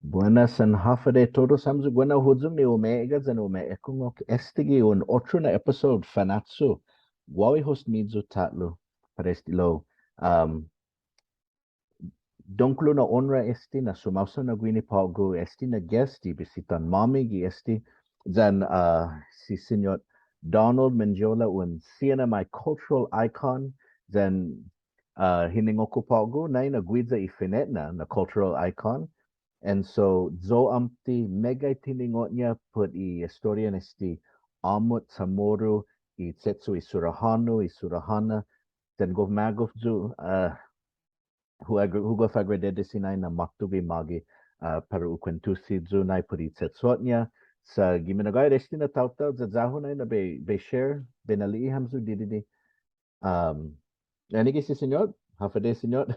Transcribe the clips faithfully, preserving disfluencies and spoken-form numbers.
Buenas yan håfa adai todus hamyo. Guenao huyong ni umeegga' yan umeekungok este gi un otro na episode Fanachu. Guåhu i host-miyu ta'lo para este lao, um, dångkolo na onra este na sumåsaonao guini på'go este na guest i bisitan-måmi gi este yan, uh, si Siñot Donald Mendiola, un C N M I cultural icon, yan, uh, hiningok-hu på'go nai na guiya i fine'na na cultural icon. And so, ya åmte meggai tiningo'-ña put i estorian este åmot CHamoru, i che'cho' i sura hånu, i sura håna, yan gof magof yu', uh, hu ag-, hu gof agradesi nai na måtto gi magi, uh, para u kuentusi yu' nai put i che'cho'-ña. Sa' gi minagåhet este na taotao, ya, ya-hu nai na bai, bai share, bai na'li'e' hamyo didide'. Um, anai gi si Siñot, håfa adai Siñot.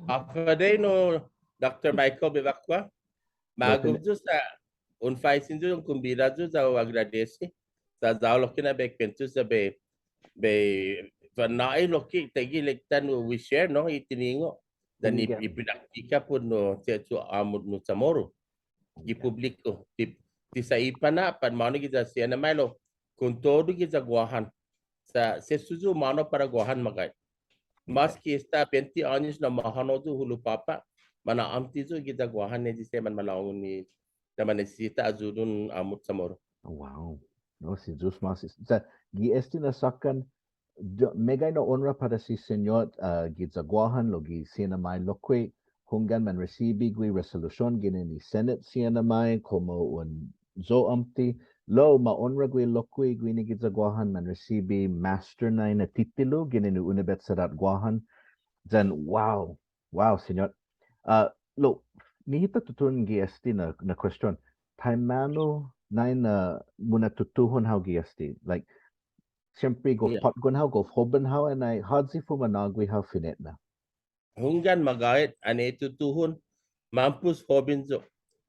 Håfa adai nu, Doktor Michael Bevacqua. Magof yu' sa' un faisen yu' un kombida yu' ya hu agradesi. Sa' ya-hu lokkue' na bai kuentusi sa' bai, bai, fanå'i lokkue' taiguihi ilek-ta nu hu share, no, i tiningo'. Yan i, i praktika put nu che'cho' åmot nu CHamoru. Gi pupbliku. Ti, ti sa' i pana' pat månu giya siha na Mailo. Kon todu giya Guåhan. Sa' sesso yu' humånao para Guåhan magåhet. Mås ki esta bente åños na humåhanao yu' hulo' påpa', mana'åmte yu' giya Guåhan ni siha manmalångu ni, ya mannisisita ayudon åmot CHamoru. Wow. No, si Yu'os ma'åse'. Sa' gi este na såkkan, meggai na onra para si Siñot, uh, giya Guåhan, lao gi C N M I lokkue', hunggan manrisibi gui' resolusion ginen i Senate C N M I komo un yo'åmte, lao ma'onra gui' lokkue' guini giya Guåhan manrisibi master nai na titulu ginen i Unibetsidåt Guåhan. Yan, wow, wow, Siñot. Uh, lao, nihi ta tutuhon gi este na, na question. Taimanu nai na muna'tutuhon hao gi este? Like, siempre gof påtgon hao, gof hoben hao, and I, håyi fumanå'gue hao fine'na? Hunggan magåhet, anai tutuhon, mampos hoben yu'.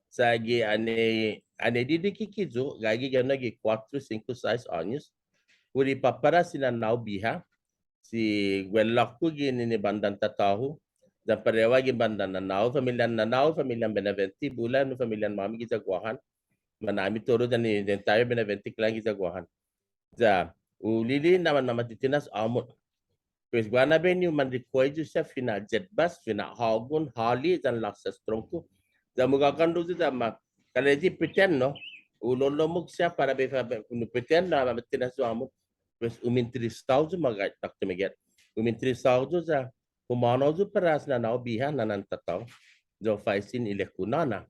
Sa' gi anai, anai didikike' yu', gaige gi annai gi kuåttro, singko, sais åños. Hu dipåpara si nanå-hu biha, si guelok-hu ginen i bandan tatå-hu, yan parehu gi bandan nanå-hu, familian nanå-hu, familian Benavente, bula nu familian-måmi giya Guåhan. Manåmi todu yan i entire Benavente clan giya Guåhan. Ya, hu li'e' na manmama'titinas åmot. Pues guaha na bai hu manrikohi yu' siha fina' Yetbas, fina' Hågon, Håli, yan Laksas Trongko. Ya mugågåndo yu' ya ma, kalan i pretend, no? Hu lolommok siha para bai, para bai, hu pretend na mama'tinas yu' åmot. Pues uminteresao yu' magåhet, Doktor Miget. Uminteresao yu' ya humånao yu' para si nanå-hu biha, nånan tatå-hu. Ya hu faisen ilek-hu nåna.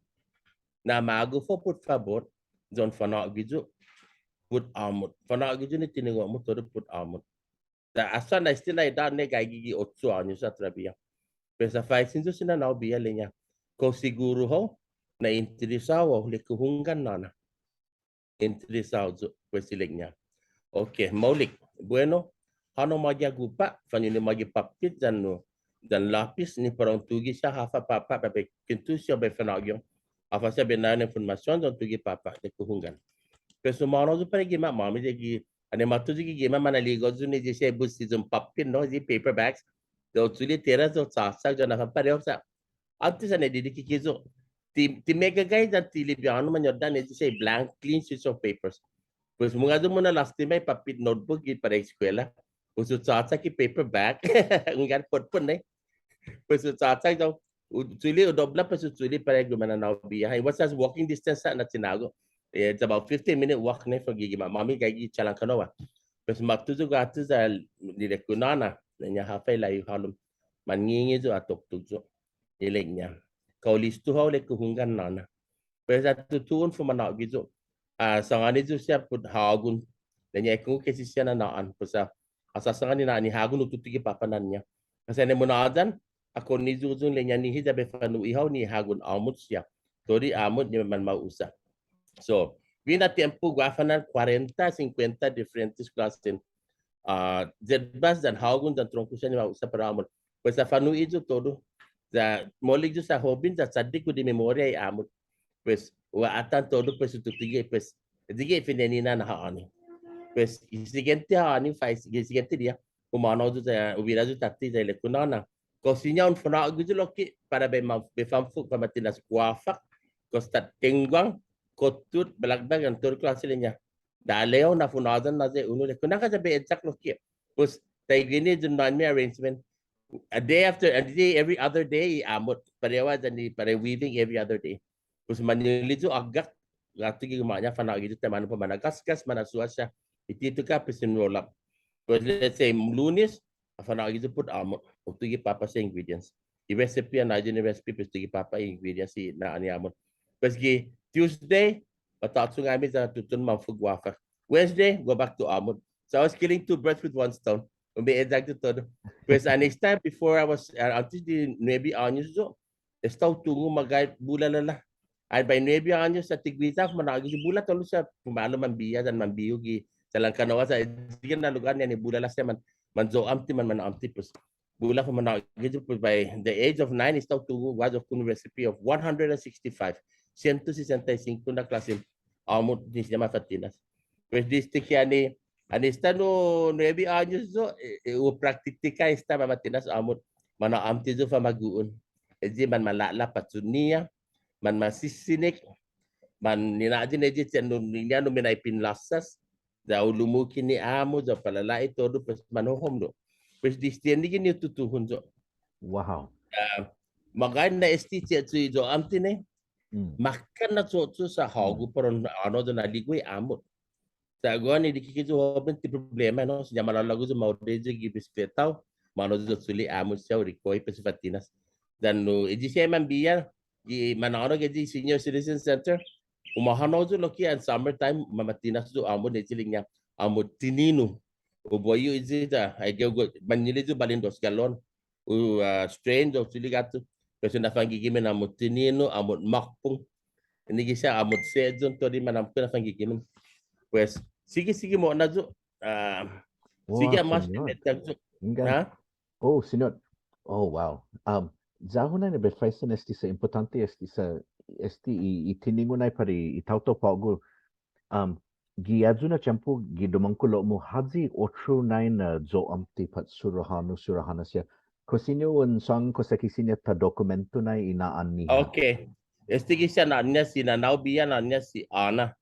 Na magof yu' put fabot, ya un fanå'gue yu' put åmot. Fanå'gue yu' ni tiningo'-mu todu put åmot. Ya astå na este na idåt ni gaige gi ocho åños todavia. Pues ha faisen yu' si nanå-hu biha, ilek-ña, kao siguru hao na interesao hao? Ilek-hu, hunggan nåna. Interesao yu', pues ilek-ña. Okay, maolek. Bueno, hånao magi agupa', fañunu magi påppet yan nu, yan låpes ni para un tuge' siha håfa påpa' para bai kuentusi hao, bai fanå'gue hao. Håfa siha bai nå'i na information, yan tuge' påpa', ilek-hu, hunggan. Pues humånao yu' para gima'-måmi, ya gi, anai måtto yu' gi gima' manaligo' yu' ni i siha i busi yu' påppet, no, i paper bags. Ya hu chule' tierra, ya hu chåchak, ya un håfa parehu sa'. Åntes anai didikike' yu'. Ti, ti meggai yan ti libiånu mañodda' ni i siha i blank, clean sheets of papers. Pues mungnga yu' muna'låstima i påppet notebook gi para eskuela. Pues hu chåchak i paper bag. Hunggan putput, no? Pues hu chåchak ya hu chule', hu dobla, pues hu chule' para i gima' nanå-hu biha. It was just walking distance sa' na chinago'. It's about fifteen minute walk, no, from gi gima'-måmi gaige gi Chalan Canoa. Pues måtto yu' guatu ya ilek-hu nåna, ilek-ña, håfa i lahi-hu hålom. Mannge' yu' ha toktok yu'. Ilek-ña, kao listo hao? Ilek-hu, hunggan nåna. Pues ha tutuhon fumanå'gue yu'. Ah, sangåni yu' siha put Hågon. Ilek-ña, ekungok si siha na na'an. Pues ha, ha sasangåni na ni Hågon, hu tutuge' påpa' na'an-ña. Pues annai munhåyan, ha konne' yu' huyong, ilek-ña, nihi ya bai fanu'i hao ni Hågon åmot siha. Todu i åmot ni manmausa. So, guihi na tiempo guaha fan kuarenta, sinkuenta diferentes klåsen, ah, Yetbas yan Hågon yan Trongko siha ni mausa para åmot. Pues ha fanu'i yu' todu. Ya maolek yu' sa' hoben, ya chaddek yu' di memoria i åmot. Pues hu atan todu, pues hu tutuge', pues, tutuge' fine'nina na ha'åni. Pues i siguiente ha'åni, fai, i siguiente dia, humånao yu' ya hu bira yu' tåtte ya ilek-hu nåna. Kao siña un fa'nå'gue yu' lokkue' para bai ma-, bai fanfok, para ma tinas guåfak, kao esta tengguang, kao tut, balakbak, yan todu klåse ilek-ña. Dålao na fa'nå'gue na unu, ilek-hu nangga ya bai exact lokkue'. Pues, taiguini yu' na mi arrangement. A day after, a day, every other day, i åmot. Parehu yan i, parehu weaving every other day. Pues mañuli' yu' ågak, guatu gi gima'-ña, fa'nå'gue yu' taimanu para mana'gåsgas, mana'suasia. I tituka, pues in roll up. Pues let's say, Lunes, ha fa'nå'gue yu' put åmot. Hu tuge' påpa' siha ingredients. I recipe, ha nå'i yu' ni recipe, pues tuge' påpa' ingredients i na'an i åmot. Pues gi Tuesday, ma tåchong hami ya tutuhon manfok guåfak. Wednesday, go back to åmot. So I was killing two birds with one stone. Un bai exact todu. Pues an esta, before I was, uh, åntes di nuebe åños yu', esta hu tungo' magåhet bula låla. Ai bai nuebe åños sa' ti guiya, fuma'nå'gue yu' bula todu sa' pumalu manbiha yan manbihu gi, sa' lan kånnai sa' gi na lugåt ni bula låla sa' man, manyo'åmte man, manå'åmte pues. Bula fuma'nå'gue yu' pues by the age of nine, esta hu tungo' guaha yo'kon recipe of one hundred and sixty-five. Siento sesenta y singko na klåsen åmot ni siña mafa'tinas. Pues desde ki annai, annai esta nu nuebe åños yu', eh, eh, hu praktika esta mafa'tinas åmot, manå'åmte yu' famagu'on. Eyi manmala'la' pachot-ñiha, manmasisinik, man nina'yi ni eyi siha nu, ni, ni anu, mina'pin låsas, ya hu lumuki ni åmot, ya hu palala'i todu, pues manhohom yu'. Pues desde annai guini hu tutuhon yu'. Wow. Ah, magåhet na este che'cho' i yo'åmte ni, Mm. Makkat na che'cho' sa' hågu, mm, para un, anu, yu' na li'e' i åmot. Sa' guaha ni dikike' yu' hoben ti problema, no? Siña malalagu yu' maolek yu' gi bisikleta-hu, manu yu' chule' åmot siha u rikohi pues fa'tinas. Yan nu, eyi siha manbiha, gi manhånao gi eyi Senior Citizen Center, u manhånao yu' lokkue' an summer time, ma, mafa'tinas yu' åmot ni eyi ilek-ña, åmot tininu. U boyu eyi ya, ai geo go, mañuli' yu' båli dos galon. U, ah, strain yu' chule' guatu. Pues na fanggigimen åmot tininu, åmot måkpong. Ni gi siha åmot se'yon, todu i manåmko' na fanggigimen. Pues, sigi, sigi mo'na yu'. Ah, wow, sigi åntes, Señot. Hu me'tan yu'. Hunggan. Ha? Oh, Señot. Oh, wow. Um, ya-hu nai na bai faisen este sa' impottånte este sa', este i, i tiningo' nai para i, i taotao på'go. Um, gi ayu na tiempo, gi dumångkolo-mu, håyi otro nai na yo'åmte pat suruhånu, suruhåna siha. Kao siña un sångan kao sa' ki siña ta dokumento nai i na'an-ñiha. Okay. Este gi siha na'an-ña si nanå-hu biha na'an-ña si Ana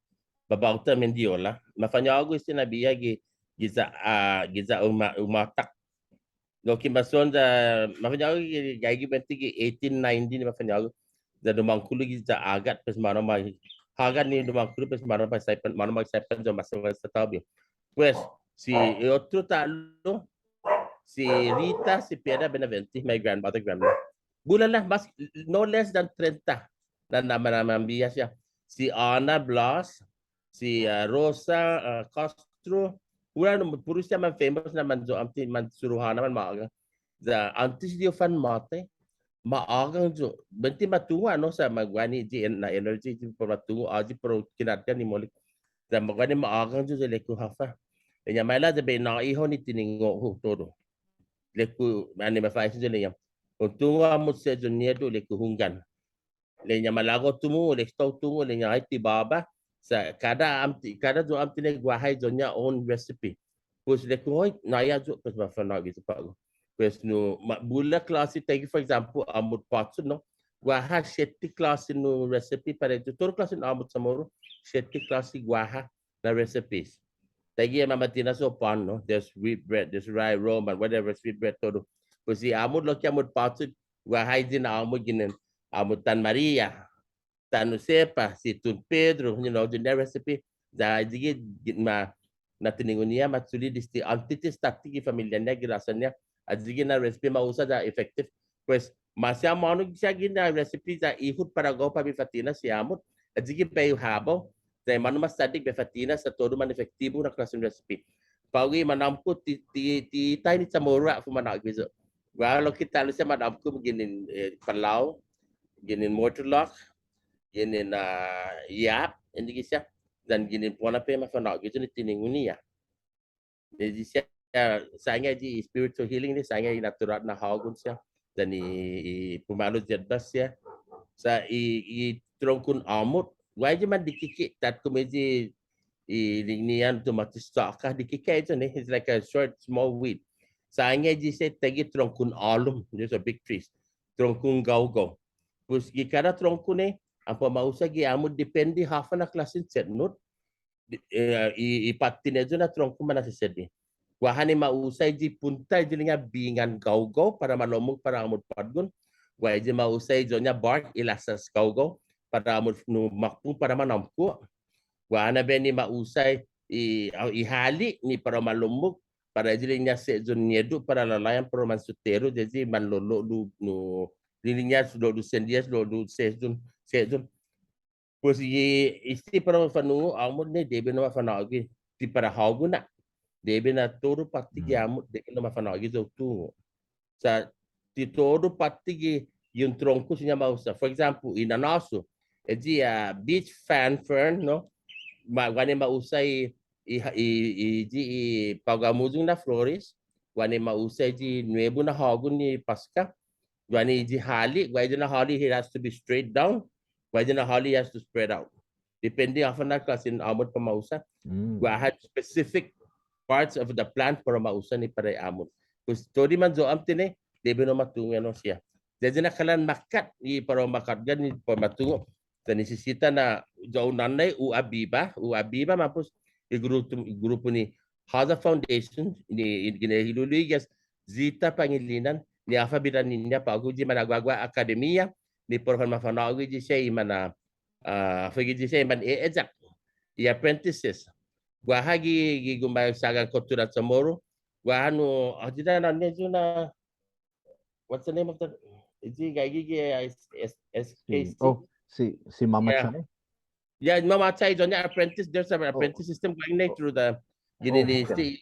Babauta Mendiola. Mafañågu este na biha gi, giya, ah, giya Uma-, Umatak. Lokkue' masodda', mafañågu gi, gaige buente gi eighteen ninety ni mafañågu. Ya dumångkolo giya Ågat, pues, månu ma, Ågat ni dumångkolo, pues, månu ma Saipan, månu ma Saipan, ya ma sa' Saipan tåbi. Pues, si otro ta'lo, si Rita, si Piedad Benavente, my grandmother, grandma. Bula la, mas, no less than trenta. Na, na, na, na, manbiha siha. Si Ana Blas, si, ah, Rosa, ah, Castro, puru, puru siha manfamous na manyo'åmte, mansuruhåna, manma'ågang. Ya åntes di u fanmåtai, ma'ågang yu'. Buente ma tungo' ha' no sa' ma guaha ni eyi en-, na energy eyi para ma tungo' ayu para u kinatga ni maolek. Ya ma guaha ni ma'ågang yu' ya ilek-hu håfa. Ilek-ña maila' ya bai nå'i hao ni tiningo'-hu todu. Ilek-hu, annai mafaisen yu' ilek-ña. Un tungo' åmot se'yon-ñiha yu', ilek-hu hunggan. Ilek-ña malago' hu tungo', ilek-hu tungo', ilek-ña ai ti båba. Sa' kada åmte, kada yo'åmte ni guaha i iyo-ña own recipe. Pues ilek-hu hoi, nå'i ayu, pues mafa'nå'gue yu' på'go. Pues nu, ma, bula klåse, taiguihi for example, åmot pachot, no? Guaha siette klåse nu recipe para ayu, todu klåse nu åmot CHamoru, siette klåse guaha na recipes. Taiguihi ma matinas hao pan, no? There's wheat bread, there's rye, Roman, whatever, sweet bread, todu. Pues i åmot lokkue' åmot pachot, guaha i iyo-ña åmot ginen, åmot Tan Maria, Tan Josefa, si Tun Pedro, you know, iyo-ña recipe. Ya ayu gi, gi, ma, na tiningo'-ña, ma chule' desde åntes tåtte gi familia-ña, gi råsa-ña. Ayu gi na recipe ma usa ya effective. Pues, maseha månu gi siha gi na recipe ya ehut para guåhu para bai fa'tinas i åmot. Ayu gi bai hu håbao. Ya i månu ma estådda bai fa'tinas sa' todu man efektibu na klåsen recipe. På'go i manåmko' ti, ti, ti taimi CHamoru ha' fuma'nå'gue yu'. Guåhu lokkue' ta'lo siha manåmko' ginen, eh, Palau, ginen Mortlock, ginen, ah, Yap, eyi gi siha, yan ginen Ponape, mafa'nå'gue yu' ni tiningo'-ñiha. Eyi siha, sa' eyi spiritual healing ni, sa' eyi natural na hågon siha, yan i, i pumalu i yetbas siha. Sa' i, i trongkon åmot, guaha eyi man dikike', tatkomu eyi i ilek-ñiha tomatis chåka, dikike' eyi ni, it's like a short, small weed. Sa' anggen eyi siha taiguihi trongkon ålom, those are big trees. Trongkon gaugao. Pues gi kada trongko ni, an para u ma usa gi åmot depende håfa na klåsen chetnot, eh, i, i påtten eyu na trongko mana'sesedbe. Guaha ni ma usa eyi punta, eyi ilek-ña bingan gaugao para ma lommok para åmot påtgon. Guaha eyi ma usa eyi iyo-ña bark, i lassas gaugao, para åmot nu makpong para manåmko'. Guaha na biahi ni ma usa i, i hale' ni para ma lommok, para eyi ilek-ña se'yon ñedu para lalåyan para u mansotteru, eyi manlolo'lo' nu, ilek-ña lo'lo' sendiyas, lo'lo' se'yon, se'yon. Pues i, este para u ma fanhungok åmot ni debi na ma fanhågue, ti para hågu na. Debi na todu påtte gi åmot, debi na ma fanhågue eyi hu tungo'. Sa' ti todu påtte gi, gi un trongko siña ma usa. For example, i nanåsu, eyi, ah, beach fan fern, no? Ma, guaha ni ma usa i, i, i, i, i på'go hamuyong na flores, guaha ni ma usa eyi nuebu na hågon ni Paska, guaha ni eyi hale', guaha eyi na hale', it has to be straight down, guaha eyi na hale', it has to spread out. Depende håfa na klåsen åmot para u ma usa. Mm. Guaha specific parts of the plant para u ma usa ni para i åmot. Pues todu i manyo'åmti ni, debi na u ma tungo' enao siha. Eyi na kalan makkat i para u ma kåtga ni para u ma tungo'. Sa' nisisita na, ya un nånai, u abiba, u abiba mampos i grupu, i grupu ni Håya Foundation, ni, i, ginen i Lulu Igas, Zita Pangelinan, ni håfa bidan-ñiha på'go eyi mana'guaguaha akademia, ni para u ma fanhågu eyi siha i mana, ah, håfa eyi siha i man e-, eyak, i apprentices. Guaha gi, gi guma'sagan kottura CHamoru, guaha nu, ah, eyi na, na, eyi na, what's the name of the, eyi gaige gi, eh, S-, S-, Si, SKC? Oh, si, si Mama Chai? Yeah, Mama Chai, eyi iyo-ña apprentice, there's an apprentice system going there through the, ginen i, si,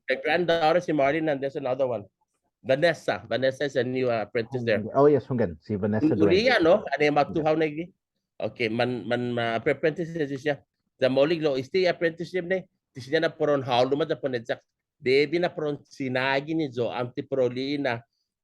the granddaughter, si Marlene, and there's another one. Vanessa, Vanessa is a new, uh, apprentice there. Oh, yes, hunggan. Si Vanessa Duran. Uriya, no? Anai måtto hao na gi. Okay, man, man, ma, apprentice eyi siha. Ya maolek lao, este apprenticeship ni, ti siña na para un hålom ya para un eyak. Debi na para un sinaigi ni yo'åmti para u li'e' na,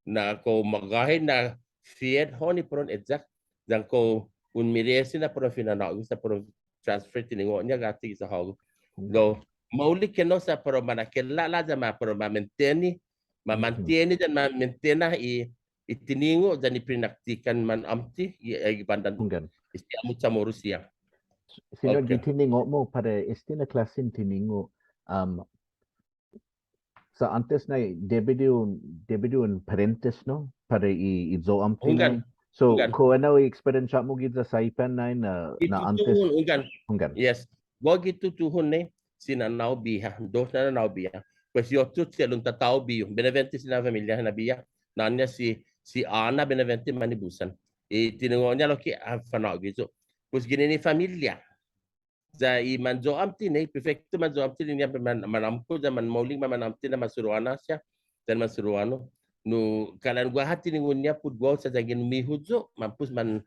na kao magåhet na fiet hao ni para un eyak. Yan kao un meresi na para un fina'nå'gue sa' para un transfer tiningo'-ña guatu giya hågu. Lao, maolek enao sa' para u mana'kela'la' ya ma para u ma maintain, ma maintain yan ma maintain i, i tiningo' yan i pinaktikan manåmti, i, i bandan. Hunggan. Este åmot CHamoru siha. Siñot, gi tiningo'-mu para este na klåsen tiningo', um, sa' åntes nai, debi di un, debi di un parentes, no? Para i, i yo'åmti nai. Hunggan. So, kao enao i experience-mu giya Saipan nai na, na åntes. Gi tutuhon, hunggan. Hunggan. Yes. Guåhu gi tutuhon nai, si nanå-hu biha, dos na nanå-hu biha. Pues i otro che'lu un tatå-hu bihu, Benavente siha na familia-ña biha. Na'ån-ña si, si Ana Benavente Manibusan. I tiningo'-ña lokkue' ha fanå'gue yu'. Pues ginen i familia. Ya i manyo'åmti nai, perfekto manyo'åmti nai, ya man, manåmko', ya manmaolek, man, manåmti na mansodda' siha, yan mansodda' nu. Nu, kalan guaha tiningo'-ña put guåhu sa' yanggen humihu yu', mampos man,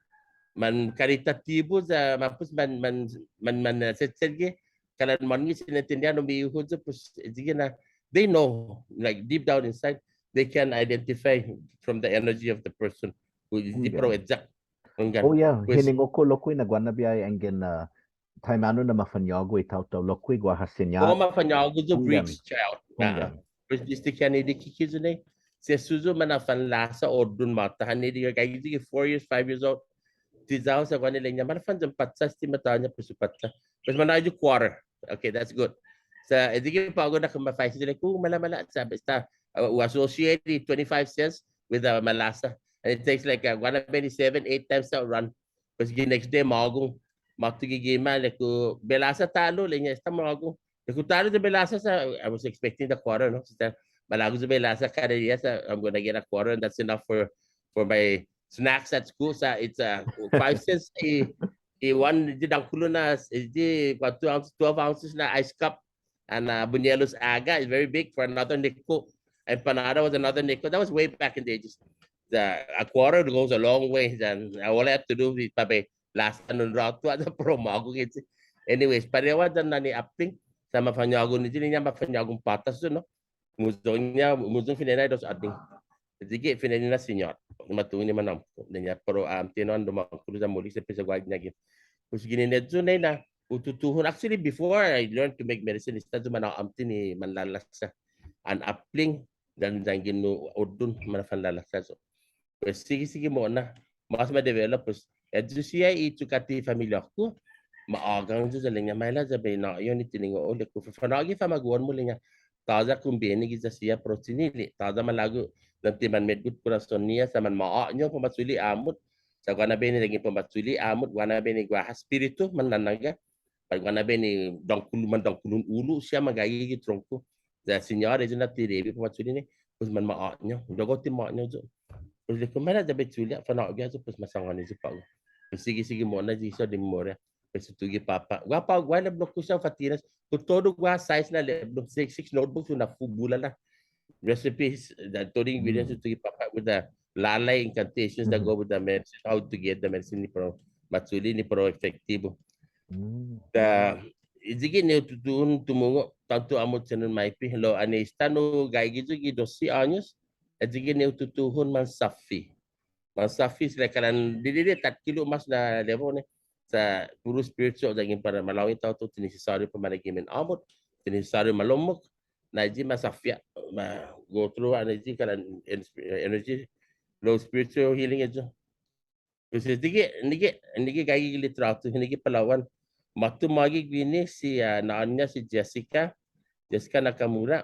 man karitatibu, ya mampos man, man, man, man, eh, setsetge, kalan månnge' sin entendiha nu humihu yu', pues, eh, sige na, they know, like, deep down inside, they can identify from the energy of the person who is the pro exact. Hunggan. Oh, yeah. Pues, hiningok-hu lokkue' na guaha na biahi yanggen, uh, taimanu na mafañågu i taotao lokkue' guaha siña. Oh, mafañågu yu', hunggan, breech child. Hunggan. Pues desde ki ha nidikiki' yu' nai, sesso yu' mana'fanlasa odun måta, ha nidikiki' four years, five years old. Ti ya-hu sa' guaha ni ilek-ña, mana'fanhåyan påcha, ti ma tåya' pues påcha. Pues manå'gue yu' quarter. Okay, that's good. Sa' eyi gi på'go na kumafaisen ilek-hu, mala', mala', sa' esta, uh, u associate twenty-five cents with, uh, malasa. And it takes like, uh, guaha na biahi seven, eight times to run. Pues gi next day, mågong. Måtto gi gima', ilek-hu, bai lasa ta'lo, ilek-ña, esta mågong. Ilek-hu ta'lo ya bai lasa sa', I was expecting the quarter, no? Sa' malago' yu' bai lasa kada diha sa', I'm gonna get a quarter and that's enough for, for my snacks at school. Sa' it's, uh, five cents i, i one, eyi dångkolo na, eyi, what, two ounces, twelve ounces na ice cup. And, uh, buñuelos aga is very big for another nickel. Empanada was another nickel. That was way back in the ages. The, a quarter goes a long way. And all I have to do is pabe lasa un råtu, ada para u mågong. Anyways, parehu yan nai i åpling. Sa' mafañågu ni, eyi ilek-ña mafañågu påtas yu', no? Humuyong-ña, humuyong fine'nana dos åddeng. Eyi gi fine'nana siñot. Matungo' ni manåmko'. Ilek-ña para u åmti enao, an dumångkolo ya maolek sa' pisa guaha guini. Pues ginen eyu nai na, hu tutuhon. Actually, before I learned to make medicine, esta yu' manå'amti ni manlalasa. An åpling, Yan yanggen nu uddon, mana'fanlalasa yu'. Pues sigi, sigi mo'na, mas ma develop, pues, ayu siha i chukati familia-ku, ma ågang yu' ya ilek-ña maila' ya bai na'yan i tiningo'-hu, ilek-hu, fafa'nå'gue i famagu'on-mu, ilek-ña, tåya' kumbeni giya siha para u chinile', tåya' malago' yan ti manmetgot korason-ñiha, sa' manma'å'ñao para u ma chule' åmot, sa' guaha na biahi ni yanggen para u ma chule' åmot, guaha na biahi ni guaha espiritu mannaga, pat guaha na biahi ni dångkolo, mandångkolo un ulu' siha, manggaige gi trongko. Ya siña ayu na ti debi para u ma chule' ni, pues manma'å'ñao. Lao guaha ti ma'å'ñao yu'. Pues ilek-hu maila' ya bai chule', fa'nå'gue yu', pues ma sangåni yu' på'go. Pues sigi, sigi mo'na, sigi yu' ha' memoria. Pues hu tuge' påpa'. Guaha på'go, guaha lepblo-ku siha, fa'tinas. Pues todu guaha size na lepblo, six, six notebooks, un na'fubulala. Recipes, the todu ingredients, hu tuge' påpa' with the lålai, incantations that go with the medicine, how to get the medicine ni para u ma chule' ni para u efektibu. Mm. Ta, ayu gi ni hu tutuhon tumungo', tånto åmot siha un maipe, lao annai esta nu gaige yu' gi dosse åños, ayu gi ni hu tutuhon mansåffe. Mansåffe, sa' kalan didide' tatkilo' mas na level ni. Sa' puru spiritual, yanggen para malångu i taotao, ti nisisåriu para u managimen åmot, ti nisisåriu ma lommok, na ayu ma såffe, ma go through, annai ayu kalan en-, energy, lao spiritual healing ayu. Pues ayu gi, ayu gi, ayu gi gaige gi litråtu, ayu gi palao'an. Måtto magi guini si, ah, na'ån-ña si Jessica, Jessica Nakamura.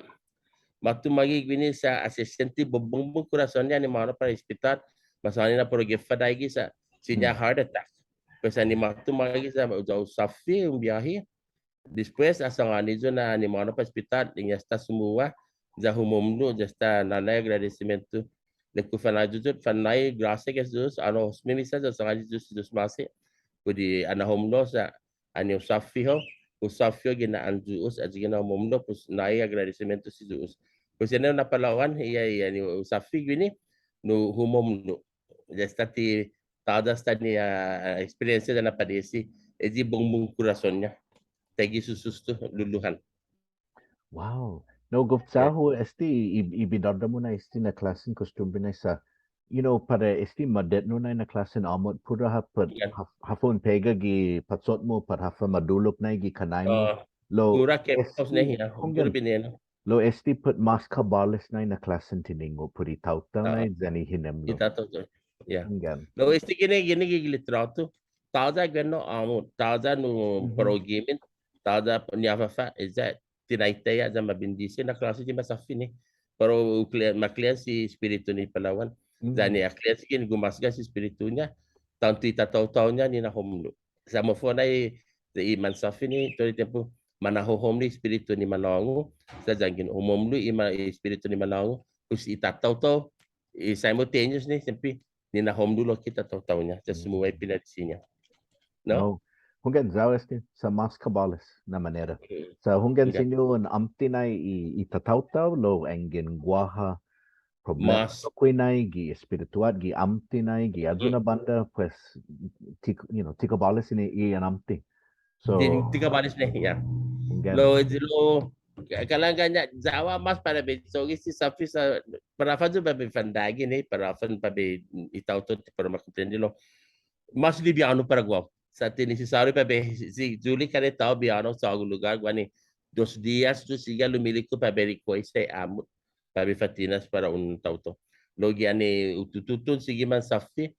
Måtto magi guini sa' ha sesiente bubungbung korason-ña, annai månu para hospital, ma sangåni na para u gef adahi gi sa' siña heart attack. Pues annai måtto magi sa' ya hu såffe un biåhi, despues, ha sangåni yu' na annai månu para hospital, ilek-ña esta sumuha, ya humomlo', ya esta nånai agradesimiento. Ilek-hu, fa'nå'gue yu', fa'nå'i, gråsia gi Yu'os, annai hosme minsan ya sangåni Yu'os, Yu'os ma'åse'. Put i ha na'homlo' sa' annai hu såffe hao, hu såffe hao gi na'an Yu'os, ayu gi na humomlo', pues nå'i agradesimiento si Yu'os. Pues annai na palao'an, ya, ya annai hu såffe guini, nu humomlo'. Ya esta ti, tåya' esta ni, ah, experience ya na padesi, ayu i bubungbung korason-ña. Taiguihi sususto, luluhan. Wow. No, gof ya-hu este i, i, i bidådå-mu na este na klåsen kostumbre na sa', you know, para este modetno na, na klåsen åmot, puru ha put, ha, håfa un pega gi pachot-mu, pat håfa ma dulok na gi kanai-mu. Lao, puru kemikåls na, ya, hunggan, puru binenu. Lao este put mås kabåles na, na klåsen tiningo' put i taotao na, yan i hinemlo'. I taotao, ya. Hunggan. Lao este guini, guini gi litråtu. Tåya' guenao åmot, tåya' nu para u gimen, tåya' ni håfa, ya, tinaitai ya ma bendisi na klåse ti ma såffe ni. Para u kle-, ma cleanse i espiritu ni palao'an. Ya annai ha cleanse guini, gumasgas i espiritu-ña, tånto i tataotao-ña ni na'homlo'. Sa' mofo'na i, i mansåffe ni, todu i tiempo, ma na'hohomlo' i espiritu ni manångu, sa' yanggen humomlo' i ma-, i espiritu ni manångu, pues i tataotao, i simultaneous ni, siempre, ni na'homlo' lokkue' i tataotao-ña, sa' sumuha i pinadesi-ña. No? No. Hunggan, ya-hu este, sa' mås kabåles na manera. Sa' hunggan, siña un åmte nai i, i tataotao, lao yanggen guaha problema lokkue' nai gi espirituåt, gi åmte nai, gi ayu na bånda, pues, ti, you know, ti kabåles ni i, i åmte. So, ti, ti kabåles ni, ya. Hunggan. Lao, lao, ka-, kalan guaha na, ya-hu mås para bai cho'gue si såffe sa', para håfa yu' para bai fandague ni, para håfa para bai i taotao ti para ma komprende, lao mås libiånu para guåhu. Sa' ti nisisåriu para bai, si, si Julie, kada tåo biahi hao chågo' lugåt, guaha ni dos dias yu' sigi ha' lumiliku para bai rikoisa i åmot, para bai fa'tinas para un taotao. Lao gi annai hu tutuhon sigi mansåffe,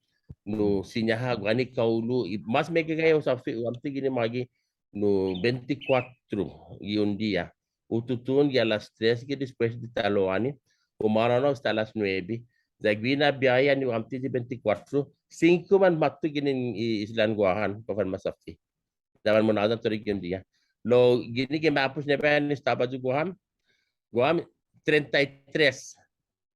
nu siña ha' guaha ni kahulo', i mås meggai hu såffe, hu åmte guini magi, nu bente kuåttro gi un dia. Hu tutuhon gi a las tres gi despues di talo'åni. Humånao na esta a las nuebe. Ya guihi na biahi annai hu åmte gi bente kuåttro. Singko manmåtto ginen i islan Guåhan, para u fanmasåffe. Ya manmunhåyan todu gi un dia. Lao guini gi ma'pos na biahi annai estaba yu' Guåhan. Guåhan, trenta i tres.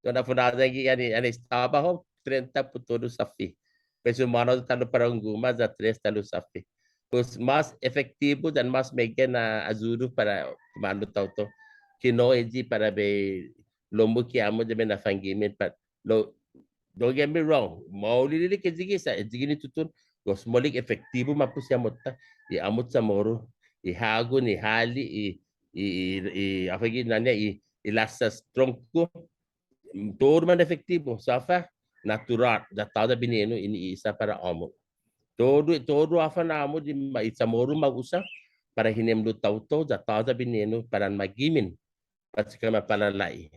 Todu na funhåyan gi annai, annai estaba hao, trenta put todu såffe. Pues humånao ta'lo para un guma, ya tres ta'lo såffe. Pues mås efektibu yan mås meggai na ayudu para kumåndu taotao. Kinu eyi para bai lommok i åmot ya bai na'fanggimen pat. Lao, don't get me wrong. Maolek eyi gi sa', eyi guini tutuhon. Gos maolek, efektibu mampos i åmot-ta. I åmot Chamoru. I hågon, i hale', i, i, i, i, håfa gi na'an-ña, i, i lassas trongko. Todu man efektibu, sa' håfa, natural, ya tåya' binenu, ini i usa para åmot. Todu, todu håfa na åmot i ma-, i Chamoru ma usa, para hinemlo' taotao, ya tåya' binenu, para ma gimen, pat siha ma palala'i.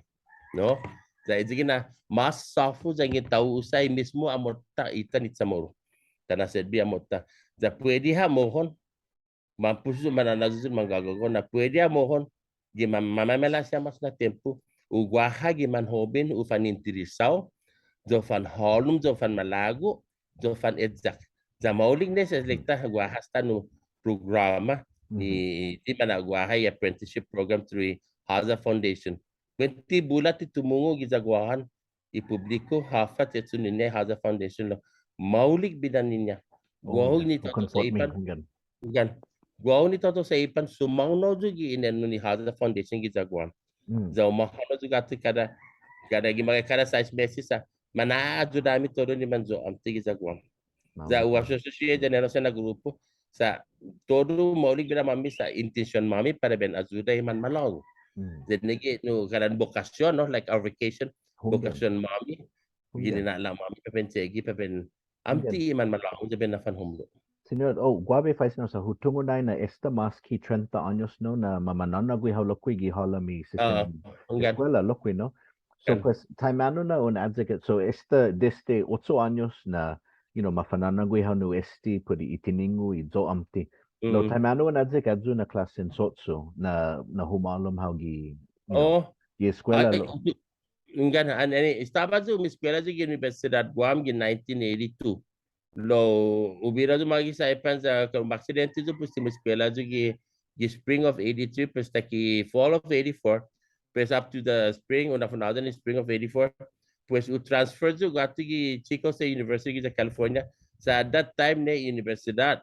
No? Sa' ayu guini na mås såfu yanggen ta u'usa i mismo amot-ta, hita ni Chamoru. Ta na'setbe amot-ta. Ya puedi ha' mohon, mampos yu' mana'na'yi yu' manggagof na puedi ha' mohon, gi ma-, ma-, mamamaila' siha mås na tiempo, u guaha gi manhoben u fanintresao, ya u fanhålom, ya u fanmalago', ya u faneyak. Ya maolek nai sa' ilek-ta guaha esta nu programa, ni, ti mana'guaha i apprenticeship program through i Haza Foundation. Kuentos i bula ti tumungo' giya Guåhan, i publiku, håfa che'cho'-ña i Haza Foundation lao. Maolek bidan-ñiha. Guåhu ni taotao Saipan. Hunggan. Guåhu ni taotao Saipan, sumaonao yu' gi inennon i Haza Foundation giya Guam. Ya u mahanao yu' guatu kada, kada gi magåhet kada sais meses sa'. Mana'ayuda hami todu ni manyo'åmte giya Guam. Ya u asosiasion yan i grupu. Sa' todu maolek bidan-måmi sa' intension-måmi para bai in ayuda i manmalångu. Yan i gi, no, kada bokasion, no, like our vocation, bokasion-måmi. Gi nina'la'-måmi, para bai in sigi, para bai in åmte i manmalångu, ya bai in na'fanhomlo'. Siñot, oh, guaha bai faisen sa' hu tungo' nai na esta mås ki trenta åños, no, na mamana'nå'gue hao lokkue' gi halom i sistema eskuela lokkue', no? So, pues, taimanu na un ayek, so, esta desde ocho åños na, you know, mafana'nå'gue hao nu este put i tiningo' i yo'åmte. No, taimanu un ayek ayu na klåsen cho'cho' na, na humålom hao gi, you know, gi eskuela lao. Hunggan, an, an, estaba yu' umeskuela yu' gi Universidåt Guam gi nineteen eighty-two. Lao, hu bira yu' magi Saipan sa' kume'aksidente yu', pues ti umeskuela yu' gi, gi spring of eighty-three, pues hasta ki fall of eighty-four, pues up to the spring, una funada ni spring of eighty-four, pues hu transfer yu' guatu gi Chico State University giya California. Sa' at that time ni universidåt,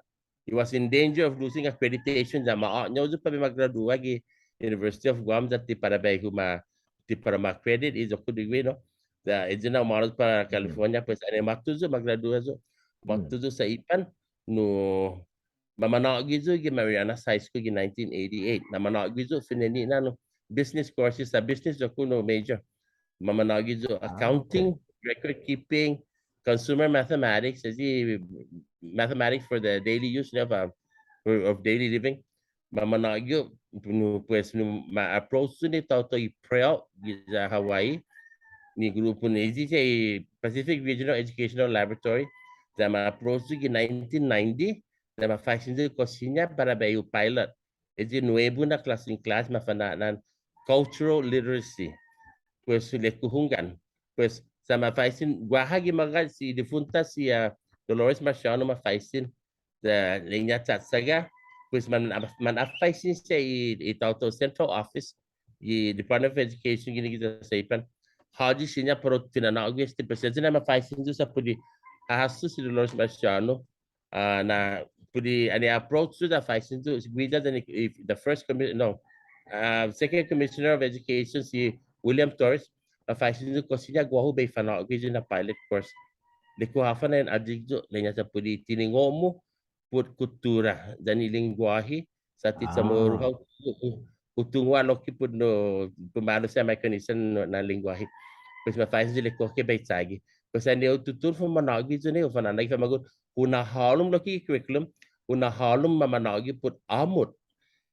it was in danger of losing accreditation, ya ma åñao yu' para bai magradua gi University of Guam, ya ti para bai huma, ti para ma accredit i iyo-ku degree, no? Ya, ayu na humånao para California, pues, annai måtto yu', magradua yu'. Måtto yu' Saipan, no, mamanå'gue yu' gi Marianas High School gi nineteen eighty-eight. Mamanå'gue yu' fine'nana, no, business courses, sa' business iyo-ku nu major. Mamanå'gue yu' accounting, record keeping, consumer mathematics, ayu i mathematics for the daily use of, uh, of daily living. Mamanå'gue yu', no, pues, no, ma approach yu' ni taotao i PREL, giya Hawaii, ni grupu ni, ayu i Pacific Regional Educational Laboratory, ya ma approach yu' gi nineteen ninety, ya ma faisen yu' kao siña para bai hu pilot. Ayu i nuebu na klåsen klas, mafana'an cultural literacy. Pues, ilek-hu hunggan. Pues, sa' ma faisen, guaha gi magåhet si difunta si, ah, Dolores Marciano ma faisen, ya ilek-ña chachaga, pues man, man faisen siha i, i taotao central office, i Department of Education guini giya Saipan. Håyi siña para u tinanå'gue este, pues ayu na ma faisen yu' sa' put i hahasso si Dolores Marciano, ah, na put i, annai approach yu' ya faisen yu', si guiya yan i, i, the first commi-, no, ah, second commissioner of education si William Torres, ma faisen yu' kao siña guåhu bai fanå'gue ayu na pilot course. Ilek-hu håfa na in ayek yu', ilek-ña sa' put i tiningo'-mu, put kuttura, yan i lengguåhi, sa' ti Chamoru hao, hu, hu tungo' lokkue' put no, put malo siha Micronesian na lengguåhi. Pues ma faisen yu' ilek-hu, okay, bai chagi. Pues annai hu tutuhon fanmanå'gue yu' ni, hu fana'an gi famagu'on, hu na'hålom lokkue' i curriculum, hu na'hålom mamanå'gue put åmot.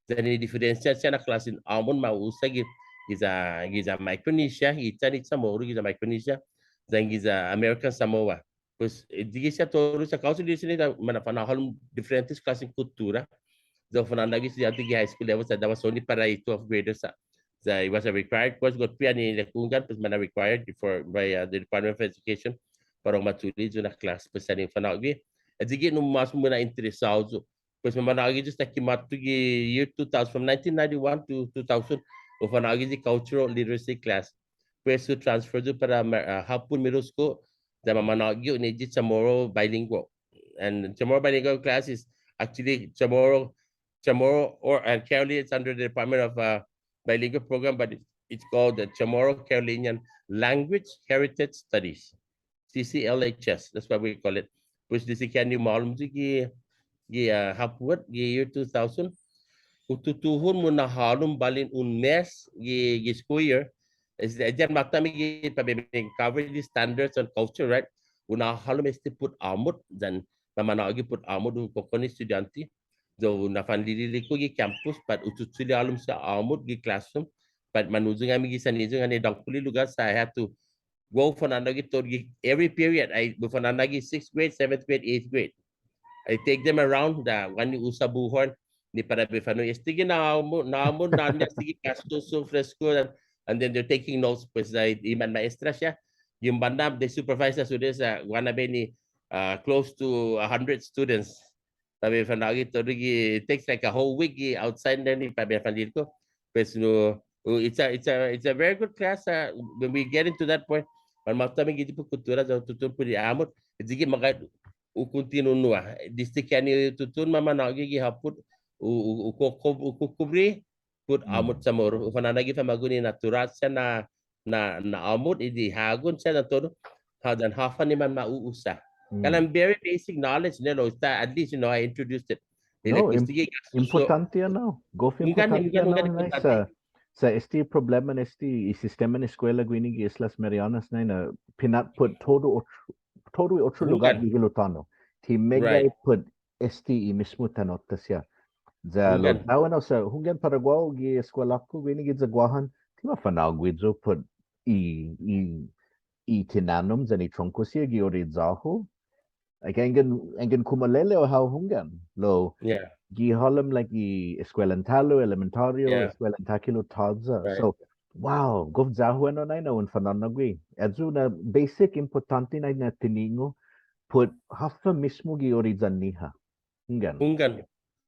Yan i diferensia siha na klåsen åmot ma u'usa gi, giya, giya Micronesia, hita ni Chamoru giya Micronesia, yan giya American Samoa. Pues, eh, dikike' siha todu sa' kao siña ni ta, man, fanhålom diferentes klåsen kuttura. Ya hu fana'an gi estudiånte gi high school level sa' that was only para i twelfth graders sa'. Sa' it was a required course, gof bai annai ilek-hu hunggan, pues man required for, by, uh, the Department of Education, para u ma chule' ayu na klas, pues annai fanå'gue. Ayu guini nu mås muna'interesao yu'. Pues mamanå'gue yu' esta ki måtto gi year two thousand, from nineteen ninety-one to two thousand, hu fanå'gue i cultural literacy class. Pues hu transfer yu' para ma-, uh, Hapun Middle School, ya mamanå'gue yu' ni i Chamorro bilingual. And Chamorro bilingual class is actually Chamorro, Chamorro or, and currently it's under the Department of, uh, Bilingual Program, but it, it's called the Chamorro Carolinian Language Heritage Studies. C C L H S, that's what we call it. Pues desde ki annai humålom yu' gi, gi, ah, Hapun, gi year two thousand. Hu tutuhon muna'hålom bali un mes gi, gi school year. Este, yan måtto-mu gi para bai cover the standards on culture, right? Hu na'hålom este put åmot, yan mamanå'gue put åmot, hu kokonne' estudiånte. Hu na'fanlili'e' lokkue' gi campus, pat hu chuchule' hålom siha åmot gi classroom, But manhuyong ham gi sanhiyong, annai dångkolo i lugåt sa' I have to go fanå'gue todu gi every period. I, bai fanå'gue sixth grade, seventh grade, eighth grade. I take them around, ya guaha ni usa buhon, ni para bai fa'nu'i este gi na'åmot, na'åmot, na'åmot, este gi kasso, so fresco, and, and then they're taking notes, pues, i, i manma'estra siha. Gi un bånda, the supervisor, so there's, uh, guaha na biahi ni, uh, close to a hundred students. Para bai fanå'gue todu gi, it takes like a whole week gi outside na ni para bai fanlilko. Pues no, oh, it's a, it's a, it's a very good class, uh, when we get into that point. Manmåtto ham gi tiempo kuttura ya hu tutuhon put i åmot, ya sigi magåhet hu kontinua. Desde ki annai hu tutuhon manmanå'gue gi håfa put hu, hu, hu ku-, ku-, hu kukubri put åmot Chamoru. Hu fanå'gue i famagu'on i natural siha na, na, na åmot, i di hågon siha na todu. Hao yan håfa ni manma'u'usa. Kalan very basic knowledge, no, esta, at least, you know, I introduced it. No, im-, importante, no? Gof importante, no? Sa', sa' este problema na este, i sistema na eskuela guini gi Islas Marianas na, na pinat put todu otro, todu otro lugåt gi hilo' tåno'. Ti meggai put este i mismo tano'-ta siha. Ya lao, bueno, sa' hunggan, para guåhu gi eskuelå-ku guini giya Guåhan, ti ma fanå'gue yu' put i, i, i tinanom yan i trongko siha gi oriyå-hu. Like, anggen, anggen kumaleleo hao hunggan. Lao, gi halom, like, i eskuelan talo', elementario, eskuelan takhilo' tåya'. So, wow, gof ya-hu enao nai na un fanå'gue. Ayu na basic importante nai na tiningo' put håfa mismo gi oriyå-ñiha. Hunggan. Hunggan.